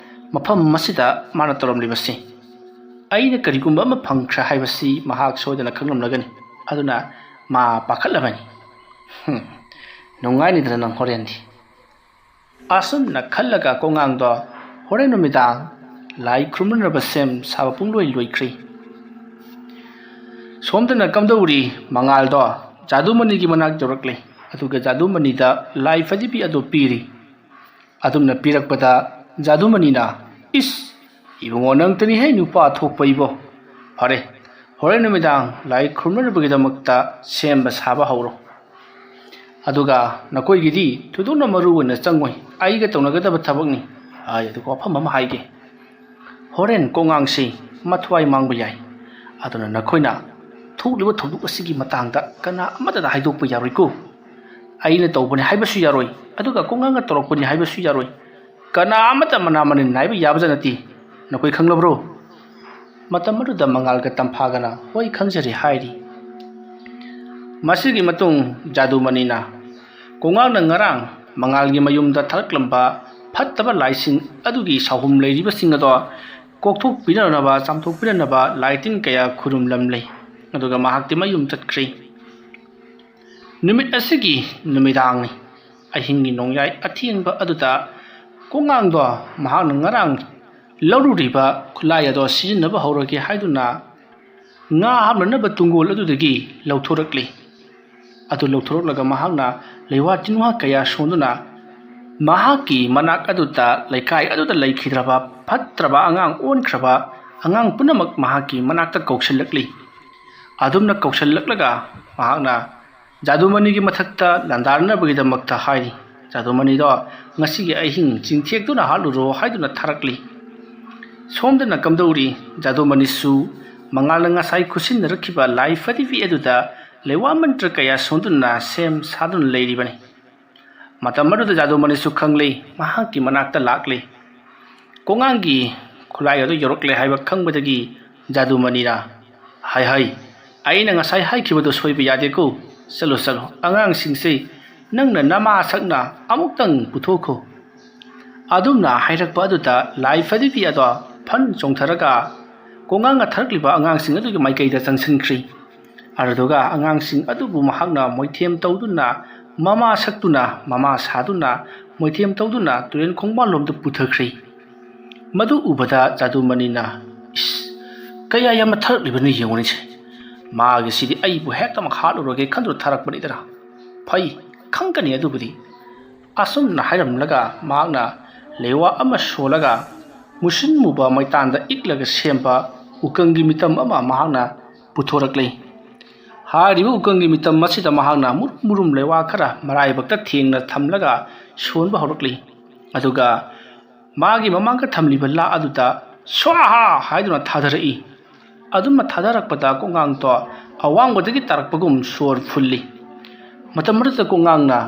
ꯃꯐꯝ ꯑꯁꯤꯗ ꯃꯥꯅ ꯇꯧꯔꯝꯂꯤꯕꯁꯤ꯫ ꯑꯩꯅ ꯀꯔꯤꯒꯨꯝꯕ ꯑꯃ ꯐꯪꯈ꯭ꯔꯦ ꯍꯥꯏꯕꯁꯤ ꯃꯍꯥꯛ ꯁꯣꯏꯗꯅ ꯈꯪꯂꯝꯂꯒꯅꯤ꯫ ꯑꯗꯨꯅ ꯃꯥ ꯄꯥꯈꯠꯂꯕꯅꯤ꯫ ꯍꯨꯝ, ꯅꯨꯡꯉꯥꯏꯅꯤꯗꯅ ꯅꯪ ꯍꯣꯔꯦꯟꯗꯤ꯫" ꯑꯁꯨꯝꯅ ꯈꯜꯂꯒ ꯀꯣꯉꯥꯡꯗꯣ ꯍꯣꯔꯦꯟ ꯅꯨꯃꯤꯗꯥꯡ ꯂꯥꯏ ꯈꯨꯔꯨꯝꯅꯅꯕ ꯁꯦꯝ ꯁꯥꯕ ꯄꯨꯡꯂꯣꯏ ꯂꯣꯏꯈ꯭ꯔꯦ꯫ ꯁꯣꯝꯗꯅ ꯀꯝꯗꯧꯔꯤ? ꯃꯉꯥꯜꯗꯣ ꯖꯥꯗꯨꯃꯅꯤꯒꯤ ꯃꯅꯥꯛ ꯌꯧꯔꯛꯂꯦ꯫ ꯑꯗꯨꯒ ꯖꯥꯗꯨꯃꯅꯤꯗ ꯂꯥꯏ ꯐꯗꯤꯕꯤ ꯑꯗꯨ ꯄꯤꯔꯤ꯫ ꯑꯗꯨꯝꯅ ꯄꯤꯔꯛꯄꯗ ꯖꯥꯗꯨꯃꯅꯤꯅ, "ꯏꯁ, ꯏꯕꯨꯡꯉꯣ, ꯅꯪꯇꯅꯤꯍꯦ ꯅꯨꯄꯥ ꯊꯣꯛꯄ ꯏꯕꯣ꯫ ꯐꯔꯦ, ꯍꯣꯔꯦꯟ ꯅꯨꯃꯤꯗꯥꯡ ꯂꯥꯏ ꯈꯨꯔꯨꯝꯅꯅꯕꯒꯤꯗꯃꯛꯇ ꯁꯦꯝꯕ ꯁꯥꯕ ꯍꯧꯔꯣ꯫ ꯑꯗꯨꯒ ꯅꯈꯣꯏꯒꯤꯗꯤ ꯊꯣꯏꯗꯣꯛꯅ ꯃꯔꯨ ꯑꯣꯏꯅ ꯆꯪꯉꯣꯏ, ꯑꯩꯒ ꯇꯧꯅꯒꯗꯕ ꯊꯕꯛꯅꯤ꯫ ꯑꯩ ꯑꯗꯨꯒ ꯋꯥꯐꯝ ꯑꯃ ꯍꯥꯏꯒꯦ꯫ ꯍꯣꯔꯦꯟ ꯀꯣꯉꯥꯡꯁꯤ ꯃꯊ꯭ꯋꯥꯏ ꯃꯥꯡꯕ ꯌꯥꯏ꯫ ꯑꯗꯨꯅ ꯅꯈꯣꯏꯅ ꯊꯣꯛꯂꯤꯕ ꯊꯧꯗꯣꯛ ꯑꯁꯤꯒꯤ ꯃꯇꯥꯡꯗ ꯀꯅꯥ ꯑꯃꯠꯇꯗ ꯍꯥꯏꯗꯣꯛꯄ ꯌꯥꯔꯣꯏꯀꯣ꯫ ꯑꯩꯅ ꯇꯧꯕꯅꯤ ꯍꯥꯏꯕꯁꯨ ꯌꯥꯔꯣꯏ, ꯑꯗꯨꯒ ꯀꯣꯉꯥꯡꯅ ꯇꯧꯔꯛꯄꯅꯤ ꯍꯥꯏꯕꯁꯨ ꯌꯥꯔꯣꯏ꯫ ꯀꯅꯥ ꯑꯃꯠꯇ ꯃꯅꯥ ꯃꯅꯤꯟ ꯅꯥꯏꯕ ꯌꯥꯕꯖꯥꯠ ꯅꯠꯇꯦ꯫ ꯅꯈꯣꯏ ꯈꯪꯂꯕ꯭ꯔꯣ?" ꯃꯇꯝ ꯑꯗꯨꯗ ꯃꯉꯥꯜꯒ ꯇꯝꯐꯥꯒꯅ "ꯍꯣꯏ, ꯈꯪꯖꯔꯦ" ꯍꯥꯏꯔꯤ꯫ ꯃꯁꯤꯒꯤ ꯃꯇꯨꯡ ꯖꯥꯗꯨꯃꯅꯤꯅ ꯀꯣꯉꯥꯡꯅ ꯉꯔꯥꯡ ꯃꯉꯥꯜꯒꯤ ꯃꯌꯨꯝꯗ ꯊꯥꯔꯛꯂꯝꯕ ꯐꯠꯇꯕ ꯂꯥꯏꯁꯤꯡ ꯑꯗꯨꯒꯤ ꯁꯥꯍꯨꯝ ꯂꯩꯔꯤꯕꯁꯤꯡ ꯑꯗꯣ ꯀꯣꯛꯊꯣꯛꯄꯤꯅꯅꯕ, ꯆꯥꯝꯊꯣꯛꯄꯤꯅꯅꯕ ꯂꯥꯏ ꯇꯤꯟ ꯀꯌꯥ ꯈꯨꯔꯨꯝꯂꯝꯂꯦ꯫ ꯑꯗꯨꯒ ꯃꯍꯥꯛꯇꯤ ꯃꯌꯨꯝ ꯆꯠꯈ꯭ꯔꯦ꯫ ꯅꯨꯃꯤꯠ ꯑꯁꯤꯒꯤ ꯅꯨꯃꯤꯗꯥꯡꯅꯤ꯫ ꯑꯍꯤꯡꯒꯤ ꯅꯣꯡꯌꯥꯏ ꯑꯊꯦꯡꯕ ꯑꯗꯨꯗ ꯀꯣꯉꯥꯡꯗꯣ ꯃꯍꯥꯛꯅ ꯉꯔꯥꯡ ꯂꯧꯔꯨꯔꯤꯕ ꯈꯨꯠꯂꯥꯏ ꯑꯗꯣ ꯁꯤꯖꯤꯟꯅꯕ ꯍꯧꯔꯒꯦ ꯍꯥꯏꯗꯨꯅ ꯉꯥ ꯍꯥꯞꯅꯅꯕ ꯇꯨꯡꯒꯣꯜ ꯑꯗꯨꯗꯒꯤ ꯂꯧꯊꯣꯔꯛꯂꯤ꯫ ꯑꯗꯨ ꯂꯧꯊꯣꯔꯛꯂꯒ ꯃꯍꯥꯛꯅ ꯂꯩꯋꯥ ꯇꯤꯟꯋꯥ ꯀꯌꯥ ꯁꯣꯟꯗꯨꯅ ꯃꯍꯥꯛꯀꯤ ꯃꯅꯥꯛ ꯑꯗꯨꯗ, ꯂꯩꯀꯥꯏ ꯑꯗꯨꯗ ꯂꯩꯈꯤꯗ꯭ꯔꯕ ꯐꯠꯇ꯭ꯔꯕ ꯑꯉꯥꯡ ꯑꯣꯟꯈ꯭ꯔꯕ ꯑꯉꯥꯡ ꯄꯨꯝꯅꯃꯛ ꯃꯍꯥꯛꯀꯤ ꯃꯅꯥꯛꯇ ꯀꯧꯁꯤꯜꯂꯛꯂꯤ꯫ ꯑꯗꯨꯝꯅ ꯀꯧꯁꯤꯜꯂꯛꯂꯒ ꯃꯍꯥꯛꯅ ꯖꯥꯗꯨꯃꯅꯤꯒꯤ ꯃꯊꯛꯇ ꯂꯥꯟꯗꯥꯅꯅꯕꯒꯤꯗꯃꯛꯇ ꯍꯥꯏꯔꯤ꯫ ꯖꯥꯗꯨꯃꯅꯤꯗꯣ ꯉꯁꯤꯒꯤ ꯑꯍꯤꯡ ꯆꯤꯡꯊꯦꯛꯇꯨꯅ ꯍꯥꯠꯂꯨꯔꯣ ꯍꯥꯏꯗꯨꯅ ꯊꯥꯔꯛꯂꯤ꯫ ꯁꯣꯝꯗꯅ ꯀꯝꯗꯧꯔꯤ? ꯖꯥꯗꯨꯃꯅꯤꯁꯨ ꯃꯉꯥꯜꯅ ꯉꯁꯥꯏ ꯈꯨꯠꯁꯤꯟꯅꯔꯛꯈꯤꯕ ꯂꯥꯏ ꯐꯗꯤꯕꯤ ꯑꯗꯨꯗ ꯂꯩꯋꯥ ꯃꯟꯇ꯭ꯔ ꯀꯌꯥ ꯁꯣꯟꯗꯨꯅ ꯁꯦꯝ ꯁꯥꯗꯨꯅ ꯂꯩꯔꯤꯕꯅꯤ꯫ ꯃꯇꯝ ꯑꯗꯨꯗ ꯖꯥꯗꯨꯃꯅꯤꯁꯨ ꯈꯪꯂꯦ, ꯃꯍꯥꯛꯀꯤ ꯃꯅꯥꯛꯇ ꯂꯥꯛꯂꯦ꯫ ꯀꯣꯉꯥꯡꯒꯤ ꯈꯨꯠꯂꯥꯏ ꯑꯗꯨ ꯌꯧꯔꯛꯂꯦ ꯍꯥꯏꯕ ꯈꯪꯕꯗꯒꯤ ꯖꯥꯗꯨꯃꯅꯤꯅ, "ꯍꯥꯏ ꯍꯥꯏ, ꯑꯩꯅ ꯉꯁꯥꯏ ꯍꯥꯏꯈꯤꯕꯗꯨ ꯁꯣꯏꯕ ꯌꯥꯗꯦꯀꯣ꯫ ꯆꯠꯂꯣ ꯆꯠꯂꯣ, ꯑꯉꯥꯡꯁꯤꯡꯁꯦ ꯅꯪꯅ ꯅꯃꯥ ꯁꯛꯅ ꯑꯃꯨꯛꯇꯪ ꯄꯨꯊꯣꯛꯈꯣ"꯫ ꯑꯗꯨꯝꯅ ꯍꯥꯏꯔꯛꯄ ꯑꯗꯨꯗ ꯂꯥꯏ ꯐꯗꯤꯕꯤ ꯑꯗꯣ ꯐꯟ ꯆꯣꯡꯊꯔꯒ ꯀꯣꯉꯥꯡꯅ ꯊꯥꯔꯛꯂꯤꯕ ꯑꯉꯥꯡꯁꯤꯡ ꯑꯗꯨꯒꯤ ꯃꯥꯏꯀꯩꯗ ꯆꯪꯁꯤꯟꯈ꯭ꯔꯤ꯫ ꯑꯗꯨꯗꯨꯒ ꯑꯉꯥꯡꯁꯤꯡ ꯑꯗꯨꯕꯨ ꯃꯍꯥꯛꯅ ꯃꯣꯏꯊꯦꯝ ꯇꯧꯗꯨꯅ, ꯃꯃꯥ ꯁꯛꯇꯨꯅ, ꯃꯃꯥ ꯁꯥꯗꯨꯅ, ꯃꯣꯏꯊꯦꯝ ꯇꯧꯗꯨꯅ ꯇꯨꯔꯦꯜ ꯈꯣꯡꯕꯥꯜꯂꯣꯝꯗ ꯄꯨꯊꯈ꯭ꯔꯤ꯫ ꯃꯗꯨ ꯎꯕꯗ ꯖꯥꯗꯨꯃꯅꯤꯅ, "ꯏꯁ, ꯀꯌꯥ ꯌꯥꯝꯅ ꯊꯥꯔꯛꯂꯤꯕꯅꯣ ꯌꯦꯡꯉꯨꯅꯦꯁꯦ꯫ ꯃꯥꯒꯤꯁꯤꯗꯤ ꯑꯩꯕꯨ ꯍꯦꯛꯇꯃꯛ ꯍꯥꯠꯂꯨꯔꯒꯦ ꯈꯟꯗꯨꯅ ꯊꯥꯔꯛꯄꯅꯤꯗꯅ꯫ ꯐꯩ, ꯈꯪꯒꯅꯤ ꯑꯗꯨꯕꯨꯗꯤ"꯫ ꯑꯁꯨꯝꯅ ꯍꯥꯏꯔꯝꯂꯒ ꯃꯍꯥꯛꯅ ꯂꯩꯋꯥ ꯑꯃ ꯁꯣꯜꯂꯒ ꯃꯨꯁꯤꯟ ꯃꯨꯕ ꯃꯩꯇꯥꯟꯗ ꯏꯛꯂꯒ ꯁꯦꯝꯕ ꯎꯀꯪꯒꯤ ꯃꯤꯇꯝ ꯑꯃ ꯃꯍꯥꯛꯅ ꯄꯨꯊꯣꯔꯛꯂꯤ꯫ ꯍꯥꯏꯔꯤꯕ ꯎꯀꯪꯒꯤ ꯃꯤꯇꯝ ꯑꯁꯤꯗ ꯃꯍꯥꯛꯅ ꯃꯨꯔꯨꯝ ꯃꯨꯔꯨꯝ ꯂꯩꯋꯥ ꯈꯔ ꯃꯔꯥꯏꯕꯛꯇ ꯊꯦꯡꯅ ꯊꯝꯂꯒ ꯁꯣꯟꯕ ꯍꯧꯔꯛꯂꯤ꯫ ꯑꯗꯨꯒ ꯃꯥꯒꯤ ꯃꯃꯥꯡꯗ ꯊꯝꯂꯤꯕ ꯂꯥ ꯑꯗꯨꯗ "ꯁ꯭ꯋꯥꯍꯥ" ꯍꯥꯏꯗꯨꯅ ꯊꯥꯗꯔꯛꯏ꯫ ꯑꯗꯨꯝꯅ ꯊꯥꯗꯔꯛꯄꯗ ꯀꯣꯉꯥꯡꯗꯣ ꯑꯋꯥꯡꯕꯗꯒꯤ ꯇꯥꯔꯛꯄꯒꯨꯝ ꯁꯣꯔ ꯐꯨꯜꯂꯤ꯫ ꯃꯇꯝ ꯑꯗꯨꯗ ꯀꯣꯉꯥꯡꯅ,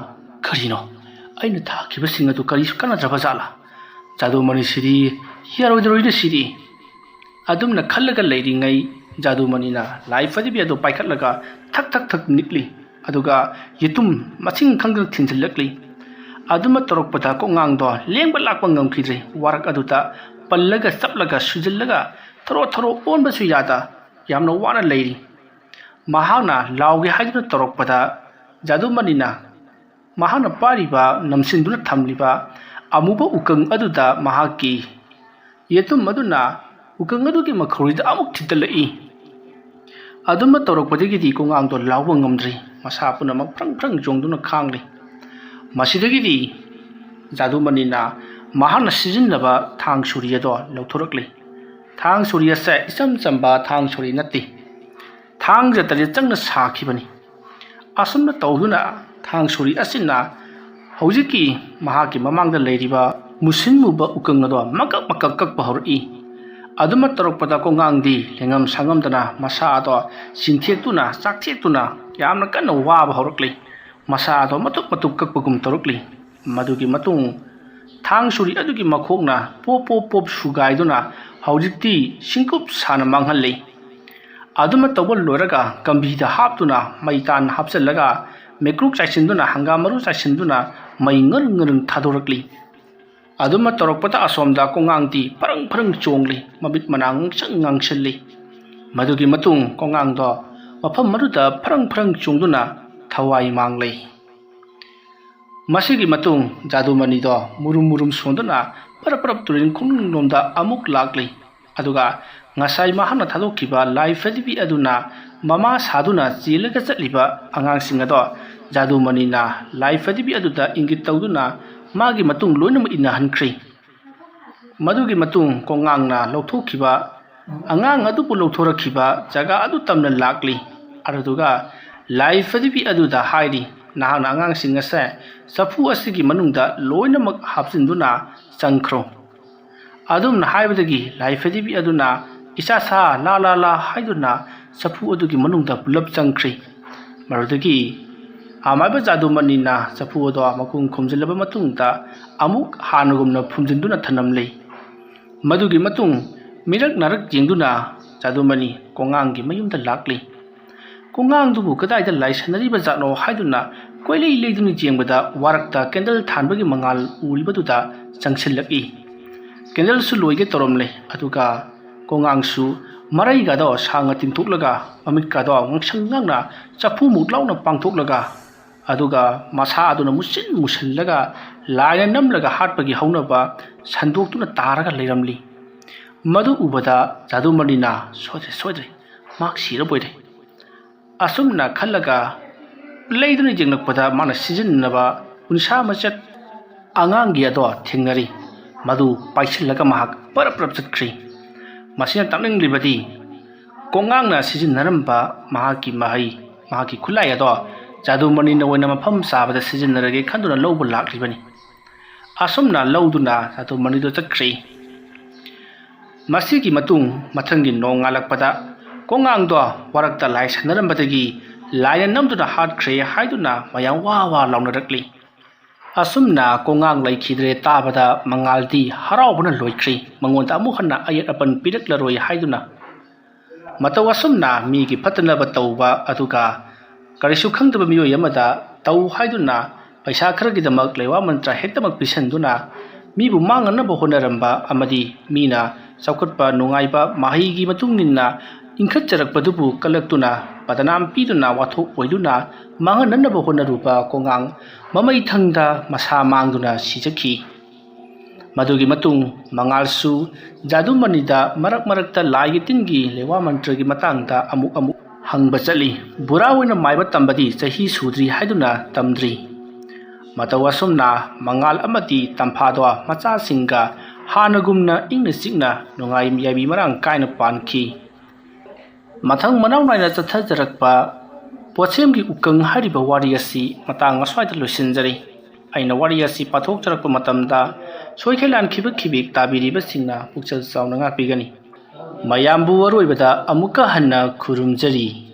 "ꯀꯔꯤꯅꯣ? ꯑꯩꯅ ꯊꯥꯈꯤꯕꯁꯤꯡ ꯑꯗꯨ ꯀꯔꯤꯁꯨ ꯀꯥꯟꯅꯗ꯭ꯔꯕ ꯖꯥꯠꯂꯥ? ꯖꯥꯗꯨꯃꯅꯤ ꯁꯤꯗꯤ ꯌꯥꯔꯣꯏꯗꯔꯣꯏꯗ ꯁꯤꯗꯤ"꯫ ꯑꯗꯨꯝꯅ ꯈꯜꯂꯒ ꯂꯩꯔꯤꯉꯩ, ꯖꯥꯗꯨꯃꯅꯤꯅ ꯂꯥꯏ ꯐꯗꯤꯕꯤ ꯑꯗꯨ ꯄꯥꯏꯈꯠꯂꯒ ꯊꯛ ꯊꯛ ꯊꯛ ꯅꯤꯛꯂꯤ꯫ ꯑꯗꯨꯒ ꯌꯦꯇꯨꯝ ꯃꯁꯤꯡ ꯈꯪꯗꯅ ꯊꯤꯟꯖꯤꯜꯂꯛꯂꯤ꯫ ꯑꯗꯨꯃ ꯇꯧꯔꯛꯄꯗ ꯀꯣꯉꯥꯡꯗꯣ ꯂꯦꯡꯕ ꯂꯥꯛꯄ ꯉꯝꯈꯤꯗ꯭ꯔꯦ꯫ ꯋꯥꯔꯛ ꯑꯗꯨꯗ ꯄꯜꯂꯒ ꯆꯞꯂꯒ ꯁꯨꯖꯤꯜꯂꯒ ꯊꯔꯣ ꯊꯔꯣ ꯑꯣꯟꯕꯁꯨ ꯌꯥꯗ ꯌꯥꯝꯅ ꯋꯥꯅ ꯂꯩꯔꯤ꯫ ꯃꯍꯥꯛꯅ ꯂꯥꯎꯒꯦ ꯍꯥꯏꯗꯨꯅ ꯇꯧꯔꯛꯄꯗ, ꯖꯥꯗꯨꯃꯅꯤꯅ ꯃꯍꯥꯛꯅ ꯄꯥꯏꯔꯤꯕ, ꯅꯝꯁꯤꯟꯗꯨꯅ ꯊꯝꯂꯤꯕ ꯑꯃꯨꯕ ꯎꯀꯪ ꯑꯗꯨꯗ ꯃꯍꯥꯛꯀꯤ ꯌꯦꯇꯨꯝ ꯑꯗꯨꯅ ꯎꯀꯪ ꯑꯗꯨꯒꯤ ꯃꯈꯧꯔꯤꯗ ꯑꯃꯨꯛ ꯊꯤꯟꯇꯠꯂꯛꯏ꯫ ꯑꯗꯨꯝꯅ ꯇꯧꯔꯛꯄꯗꯒꯤꯗꯤ ꯀꯣꯉꯥꯡꯗꯣ ꯂꯥꯎꯕ ꯉꯝꯗ꯭ꯔꯤ꯫ ꯃꯁꯥ ꯄꯨꯝꯅꯃꯛ ꯐ꯭ꯔꯪ ꯐ꯭ꯔꯪ ꯆꯣꯡꯗꯨꯅ ꯈꯥꯡꯂꯤ꯫ ꯃꯁꯤꯗꯒꯤꯗꯤ ꯖꯥꯗꯨꯃꯅꯤꯅ ꯃꯍꯥꯛꯅ ꯁꯤꯖꯤꯟꯅꯕ ꯊꯥꯡ ꯁꯣꯔꯤ ꯑꯗꯣ ꯂꯧꯊꯣꯔꯛꯂꯤ꯫ ꯊꯥꯡ ꯁꯣꯔꯤ ꯑꯁꯦ ꯏꯆꯝ ꯆꯝꯕ ꯊꯥꯡ ꯁꯣꯔꯤ ꯅꯠꯇꯦ꯫ ꯊꯥꯡ ꯖꯥ ꯇꯔꯦꯠ ꯆꯪꯅ ꯁꯥꯈꯤꯕꯅꯤ꯫ ꯑꯁꯨꯝꯅ ꯇꯧꯗꯨꯅ ꯊꯥꯡ ꯁꯣꯔꯤ ꯑꯁꯤꯅ ꯍꯧꯖꯤꯛꯀꯤ ꯃꯍꯥꯛꯀꯤ ꯃꯃꯥꯡꯗ ꯂꯩꯔꯤꯕ ꯃꯨꯁꯤꯟ ꯃꯨꯕ ꯎꯀꯪ ꯑꯗꯣ ꯃꯀꯛ ꯃꯀꯛ ꯀꯛꯄ ꯍꯧꯔꯛꯏ꯫ ꯑꯗꯨꯃ ꯇꯧꯔꯛꯄꯗ ꯀꯣꯉꯥꯡꯗꯤ ꯂꯦꯡꯉꯝ ꯁꯥꯉꯝꯗꯅ ꯃꯁꯥ ꯑꯗꯣ ꯆꯤꯡꯊꯦꯛꯇꯨꯅ ꯆꯥꯛꯊꯦꯛꯇꯨꯅ ꯌꯥꯝꯅ ꯀꯟꯅ ꯋꯥꯕ ꯍꯧꯔꯛꯂꯤ꯫ ꯃꯁꯥ ꯑꯗꯣ ꯃꯇꯨꯞ ꯃꯇꯨꯞ ꯀꯛꯄꯒꯨꯝ ꯇꯧꯔꯛꯂꯤ꯫ ꯃꯗꯨꯒꯤ ꯃꯇꯨꯡ ꯊꯥꯡ ꯁꯣꯔꯤ ꯑꯗꯨꯒꯤ ꯃꯈꯣꯛꯅ ꯄꯣꯞ ꯄꯣꯞ ꯄꯣꯞ ꯁꯨꯒꯥꯏꯗꯨꯅ ꯍꯧꯖꯤꯛꯇꯤ ꯁꯤꯡꯀꯨꯞ ꯁꯥꯅ ꯃꯥꯡꯍꯜꯂꯤ꯫ ꯑꯗꯨꯃ ꯇꯧꯕ ꯂꯣꯏꯔꯒ ꯀꯝꯕꯤꯗ ꯍꯥꯞꯇꯨꯅ ꯃꯩ ꯇꯥꯟ ꯍꯥꯞꯆꯤꯜꯂꯒ ꯃꯩꯀ꯭ꯔꯨꯛ ꯆꯥꯏꯁꯤꯟꯗꯨꯅ, ꯍꯪꯒꯥꯝ ꯃꯔꯨ ꯆꯥꯏꯁꯤꯟꯗꯨꯅ ꯃꯩ ꯉꯔꯪ ꯉꯔꯪ ꯊꯥꯗꯣꯔꯛꯂꯤ꯫ ꯑꯗꯨꯃ ꯇꯧꯔꯛꯄꯗ ꯑꯁꯣꯝꯗ ꯀꯣꯉꯥꯡꯗꯤ ꯐꯔꯪ ꯐꯔꯪ ꯆꯣꯡꯂꯤ, ꯃꯃꯤꯠ ꯃꯅꯥ ꯉꯥꯡꯁꯪ ꯉꯥꯡꯁꯤꯜꯂꯤ꯫ ꯃꯗꯨꯒꯤ ꯃꯇꯨꯡ ꯀꯣꯉꯥꯡꯗꯣ ꯃꯐꯝ ꯑꯗꯨꯗ ꯐꯔꯪ ꯐꯔꯪ ꯆꯣꯡꯗꯨꯅ ꯊꯋꯥꯏ ꯃꯥꯡꯂꯦ꯫ ꯃꯁꯤꯒꯤ ꯃꯇꯨꯡ ꯖꯥꯗꯨꯃꯅꯤꯗꯣ ꯃꯨꯔꯨꯝ ꯃꯨꯔꯨꯝ ꯁꯣꯟꯗꯨꯅ ꯄꯔꯞ ꯄꯔꯞ ꯇꯨꯔꯦꯟ ꯈꯣꯡꯅꯨꯡꯂꯣꯝꯗ ꯑꯃꯨꯛ ꯂꯥꯛꯂꯤ꯫ ꯑꯗꯨꯒ ꯉꯁꯥꯏ ꯃꯍꯥꯛꯅ ꯊꯥꯗꯣꯛꯈꯤꯕ ꯂꯥꯏ ꯐꯗꯤꯕꯤ ꯑꯗꯨꯅ ꯃꯃꯥ ꯁꯥꯗꯨꯅ ꯆꯦꯜꯂꯒ ꯆꯠꯂꯤꯕ ꯑꯉꯥꯡꯁꯤꯡ ꯑꯗꯣ ꯖꯥꯗꯨꯃꯅꯤꯅ ꯂꯥꯏ ꯐꯗꯤꯕꯤ ꯑꯗꯨꯗ ꯏꯪꯒꯤꯠ ꯇꯧꯗꯨꯅ ꯃꯥꯒꯤ ꯃꯇꯨꯡ ꯂꯣꯏꯅꯃꯛ ꯏꯟꯅꯍꯟꯈ꯭ꯔꯤ꯫ ꯃꯗꯨꯒꯤ ꯃꯇꯨꯡ ꯀꯣꯉꯥꯡꯅ ꯂꯧꯊꯣꯛꯈꯤꯕ, ꯑꯉꯥꯡ ꯑꯗꯨꯕꯨ ꯂꯧꯊꯣꯔꯛꯈꯤꯕ ꯖꯒꯥ ꯑꯗꯨ ꯇꯝꯅ ꯂꯥꯛꯂꯤ꯫ ꯑꯗꯨꯗꯨꯒ ꯂꯥꯏ ꯐꯗꯤꯕꯤ ꯑꯗꯨꯗ ꯍꯥꯏꯔꯤ, "ꯅꯍꯥꯛꯅ ꯑꯉꯥꯡꯁꯤꯡ ꯑꯁꯦ ꯆꯐꯨ ꯑꯁꯤꯒꯤ ꯃꯅꯨꯡꯗ ꯂꯣꯏꯅꯃꯛ ꯍꯥꯞꯆꯤꯟꯗꯨꯅ ꯆꯪꯈ꯭ꯔꯣ"꯫ ꯑꯗꯨꯝꯅ ꯍꯥꯏꯕꯗꯒꯤ ꯂꯥꯏ ꯐꯗꯤꯕꯤ ꯑꯗꯨꯅ ꯏꯆꯥ ꯁꯥ ꯂꯥ ꯂꯥ ꯂꯥ ꯍꯥꯏꯗꯨꯅ ꯆꯐꯨ ꯑꯗꯨꯒꯤ ꯃꯅꯨꯡꯗ ꯄꯨꯂꯞ ꯆꯪꯈ꯭ꯔꯤ꯫ ꯃꯗꯨꯗꯒꯤ ꯑꯃꯥꯏꯕ ꯖꯥꯗꯨꯃꯅꯤꯅ ꯆꯐꯨ ꯑꯗꯣ ꯃꯈꯨꯝ ꯈꯨꯝꯖꯤꯜꯂꯕ ꯃꯇꯨꯡꯗ ꯑꯃꯨꯛ ꯍꯥꯟꯅꯒꯨꯝꯅ ꯐꯨꯝꯖꯤꯟꯗꯨꯅ ꯊꯝꯂꯝꯂꯤ꯫ ꯃꯗꯨꯒꯤ ꯃꯇꯨꯡ ꯃꯤꯔꯛ ꯅꯥꯔꯛ ꯌꯦꯡꯗꯨꯅ ꯖꯥꯗꯨꯃꯅꯤ ꯀꯣꯉꯥꯡꯒꯤ ꯃꯌꯨꯝꯗ ꯂꯥꯛꯂꯤ꯫ ꯀꯣꯉꯥꯡꯗꯨꯕꯨ ꯀꯗꯥꯏꯗ ꯂꯥꯏꯁꯟꯅꯔꯤꯕ ꯖꯥꯠꯅꯣ ꯍꯥꯏꯗꯨꯅ ꯀꯣꯏꯂꯩ ꯂꯩꯗꯨꯅ ꯌꯦꯡꯕꯗ ꯋꯥꯔꯛꯇ ꯀꯦꯟꯗꯜ ꯊꯥꯟꯕꯒꯤ ꯃꯉꯥꯜ ꯎꯔꯤꯕꯗꯨꯗ ꯆꯪꯁꯤꯜꯂꯛꯏ꯫ ꯀꯦꯟꯗꯜꯁꯨ ꯂꯣꯏꯒꯦ ꯇꯧꯔꯝꯂꯦ꯫ ꯑꯗꯨꯒ ꯀꯣꯉꯥꯡꯁꯨ ꯃꯔꯩꯒꯗꯣ ꯁꯥꯡꯅ ꯇꯤꯡꯊꯣꯛꯂꯒ ꯃꯃꯤꯠꯀꯗꯣ ꯉꯥꯡꯁꯪ ꯉꯥꯡꯅ ꯆꯐꯨꯃꯨꯛ ꯂꯥꯎꯅ ꯄꯥꯡꯊꯣꯛꯂꯒ ꯑꯗꯨꯒ ꯃꯁꯥ ꯑꯗꯨꯅ ꯃꯨꯁꯤꯟ ꯃꯨꯁꯤꯜꯂꯒ ꯂꯥꯏꯅ ꯅꯝꯂꯒ ꯍꯥꯠꯄꯒꯤ ꯍꯧꯅꯕ ꯁꯟꯗꯣꯛꯇꯨꯅ ꯇꯥꯔꯒ ꯂꯩꯔꯝꯂꯤ꯫ ꯃꯗꯨ ꯎꯕꯗ ꯖꯥꯗꯨꯃꯅꯤꯅ "ꯁꯣꯏꯗ꯭ꯔꯦ, ꯁꯣꯏꯗ꯭ꯔꯦ, ꯃꯍꯥꯛ ꯁꯤꯔꯕꯣꯏꯔꯦ" ꯑꯁꯨꯝꯅ ꯈꯜꯂꯒ ꯂꯩꯗꯨꯅ ꯌꯦꯡꯂꯛꯄꯗ ꯃꯥꯅ ꯁꯤꯖꯤꯟꯅꯕ ꯎꯟꯁꯥ ꯃꯆꯦꯠ ꯑꯉꯥꯡꯒꯤ ꯑꯗꯣ ꯊꯦꯡꯅꯔꯤ꯫ ꯃꯗꯨ ꯄꯥꯏꯁꯤꯜꯂꯒ ꯃꯍꯥꯛ ꯄꯔꯞ ꯄꯔꯞ ꯆꯠꯈ꯭ꯔꯤ꯫ ꯃꯁꯤꯅ ꯇꯥꯛꯅꯤꯡꯂꯤꯕꯗꯤ ꯀꯣꯉꯥꯡꯅ ꯁꯤꯖꯤꯟꯅꯔꯝꯕ ꯃꯍꯥꯛꯀꯤ ꯃꯍꯩ, ꯃꯍꯥꯛꯀꯤ ꯈꯨꯠꯂꯥꯏ ꯑꯗꯣ ꯖꯥꯗꯨꯃꯅꯤꯅ ꯑꯣꯏꯅ ꯃꯐꯝ ꯆꯥꯕꯗ ꯁꯤꯖꯤꯟꯅꯔꯒꯦ ꯈꯟꯗꯨꯅ ꯂꯧꯕ ꯂꯥꯛꯂꯤꯕꯅꯤ꯫ ꯑꯁꯨꯝꯅ ꯂꯧꯗꯨꯅ ꯖꯥꯗꯨꯃꯅꯤꯗꯨ ꯆꯠꯈ꯭ꯔꯤ꯫ ꯃꯁꯤꯒꯤ ꯃꯇꯨꯡ ꯃꯊꯪꯒꯤ ꯅꯣꯡ ꯉꯥꯜꯂꯛꯄꯗ ꯀꯣꯉꯥꯡꯗꯣ ꯋꯥꯔꯛꯇ ꯂꯥꯏ ꯁꯥꯟꯅꯔꯝꯕꯗꯒꯤ ꯂꯥꯏꯅ ꯅꯝꯗꯨꯅ ꯍꯥꯠꯈ꯭ꯔꯦ ꯍꯥꯏꯗꯨꯅ ꯃꯌꯥꯝ ꯋꯥ ꯋꯥ ꯂꯥꯎꯅꯔꯛꯂꯤ꯫ ꯑꯁꯨꯝꯅ ꯀꯣꯉꯥꯡ ꯂꯩꯈꯤꯗ꯭ꯔꯦ ꯇꯥꯕꯗ ꯃꯉꯥꯜꯗꯤ ꯍꯔꯥꯎꯕꯅ ꯂꯣꯏꯈ꯭ꯔꯤ꯫ ꯃꯉꯣꯟꯗ ꯑꯃꯨꯛ ꯍꯟꯅ ꯑꯌꯦꯠ ꯑꯄꯟ ꯄꯤꯔꯛꯂꯔꯣꯏ ꯍꯥꯏꯗꯨꯅ꯫ ꯃꯇꯧ ꯑꯁꯨꯝꯅ ꯃꯤꯒꯤ ꯐꯠꯇꯅꯕ ꯇꯧꯕ ꯑꯗꯨꯒ ꯀꯔꯤꯁꯨ ꯈꯪꯗꯕ ꯃꯤꯑꯣꯏ ꯑꯃꯗ ꯇꯧ ꯍꯥꯏꯗꯨꯅ ꯄꯩꯁꯥ ꯈꯔꯒꯤꯗꯃꯛ ꯂꯩꯋꯥ ꯃꯟꯇ꯭ꯔ ꯍꯦꯛꯇꯃꯛ ꯄꯤꯁꯟꯗꯨꯅ ꯃꯤꯕꯨ ꯃꯥꯡꯍꯟꯅꯕ ꯍꯣꯠꯅꯔꯝꯕ ꯑꯃꯗꯤ ꯃꯤꯅ ꯆꯥꯎꯈꯠꯄ ꯅꯨꯡꯉꯥꯏꯕ ꯃꯍꯩꯒꯤ ꯃꯇꯨꯡ ꯏꯟꯅ ꯏꯟꯈꯠꯆꯔꯛꯄꯗꯨꯕꯨ ꯀꯜꯂꯛꯇꯨꯅ ꯕꯗꯅꯥꯝ ꯄꯤꯗꯨꯅ ꯋꯥꯊꯣꯛ ꯑꯣꯏꯗꯨꯅ ꯃꯥꯡꯍꯟꯅꯅꯕ ꯍꯣꯠꯅꯔꯨꯕ ꯀꯣꯉꯥꯡ ꯃꯃꯩ ꯊꯪꯗ ꯃꯁꯥ ꯃꯥꯡꯗꯨꯅ ꯁꯤꯖꯈꯤ꯫ ꯃꯗꯨꯒꯤ ꯃꯇꯨꯡ ꯃꯉꯥꯜꯁꯨ ꯖꯥꯗꯨꯃꯅꯤꯗ ꯃꯔꯛ ꯃꯔꯛꯇ ꯂꯥꯏꯒꯤ ꯇꯤꯟꯒꯤ ꯂꯩꯋꯥ ꯃꯟꯇ꯭ꯔꯒꯤ ꯃꯇꯥꯡꯗ ꯑꯃꯨꯛ ꯑꯃꯨꯛ ꯍꯪꯕ ꯆꯠꯂꯤ꯫ ꯕꯨꯔꯥ ꯑꯣꯏꯅ ꯃꯥꯏꯕ ꯇꯝꯕꯗꯤ ꯆꯍꯤ ꯁꯨꯗ꯭ꯔꯤ ꯍꯥꯏꯗꯨꯅ ꯇꯝꯗ꯭ꯔꯤ꯫ ꯃꯇꯧ ꯑꯁꯨꯝꯅ ꯃꯉꯥꯜ ꯑꯃꯗꯤ ꯇꯝꯐꯥꯗꯣ ꯃꯆꯥꯁꯤꯡꯒ ꯍꯥꯟꯅꯒꯨꯝꯅ ꯏꯪꯅ ꯆꯤꯛꯅ ꯅꯨꯡꯉꯥꯏ ꯌꯥꯏꯕꯤ ꯃꯔꯥꯡ ꯀꯥꯏꯅ ꯄꯥꯟꯈꯤ꯫ ꯃꯊꯪ ꯃꯅꯥꯎ ꯅꯥꯏꯅ ꯆꯠꯊꯖꯔꯛꯄ ꯄꯣꯠꯁꯦꯝꯒꯤ ꯎꯀꯪ ꯍꯥꯏꯔꯤꯕ ꯋꯥꯔꯤ ꯑꯁꯤ ꯃꯇꯥꯡ ꯑꯁ꯭ꯋꯥꯏꯗ ꯂꯣꯏꯁꯤꯟꯖꯔꯤ꯫ ꯑꯩꯅ ꯋꯥꯔꯤ ꯑꯁꯤ ꯄꯥꯊꯣꯛꯆꯔꯛꯄ ꯃꯇꯝꯗ ꯁꯣꯏꯈꯩ ꯂꯥꯟꯈꯤꯕ ꯈꯤꯕꯤꯛ ꯇꯥꯕꯤꯔꯤꯕꯁꯤꯡꯅ ꯄꯨꯛꯆꯦꯜ ꯆꯥꯎꯅ ꯉꯥꯛꯄꯤꯒꯅꯤ꯫ ꯃꯌꯥꯝꯕꯨ ꯑꯔꯣꯏꯕꯗ ꯑꯃꯨꯛꯀ ꯍꯟꯅ ꯈꯨꯔꯨꯝꯖꯔꯤ꯫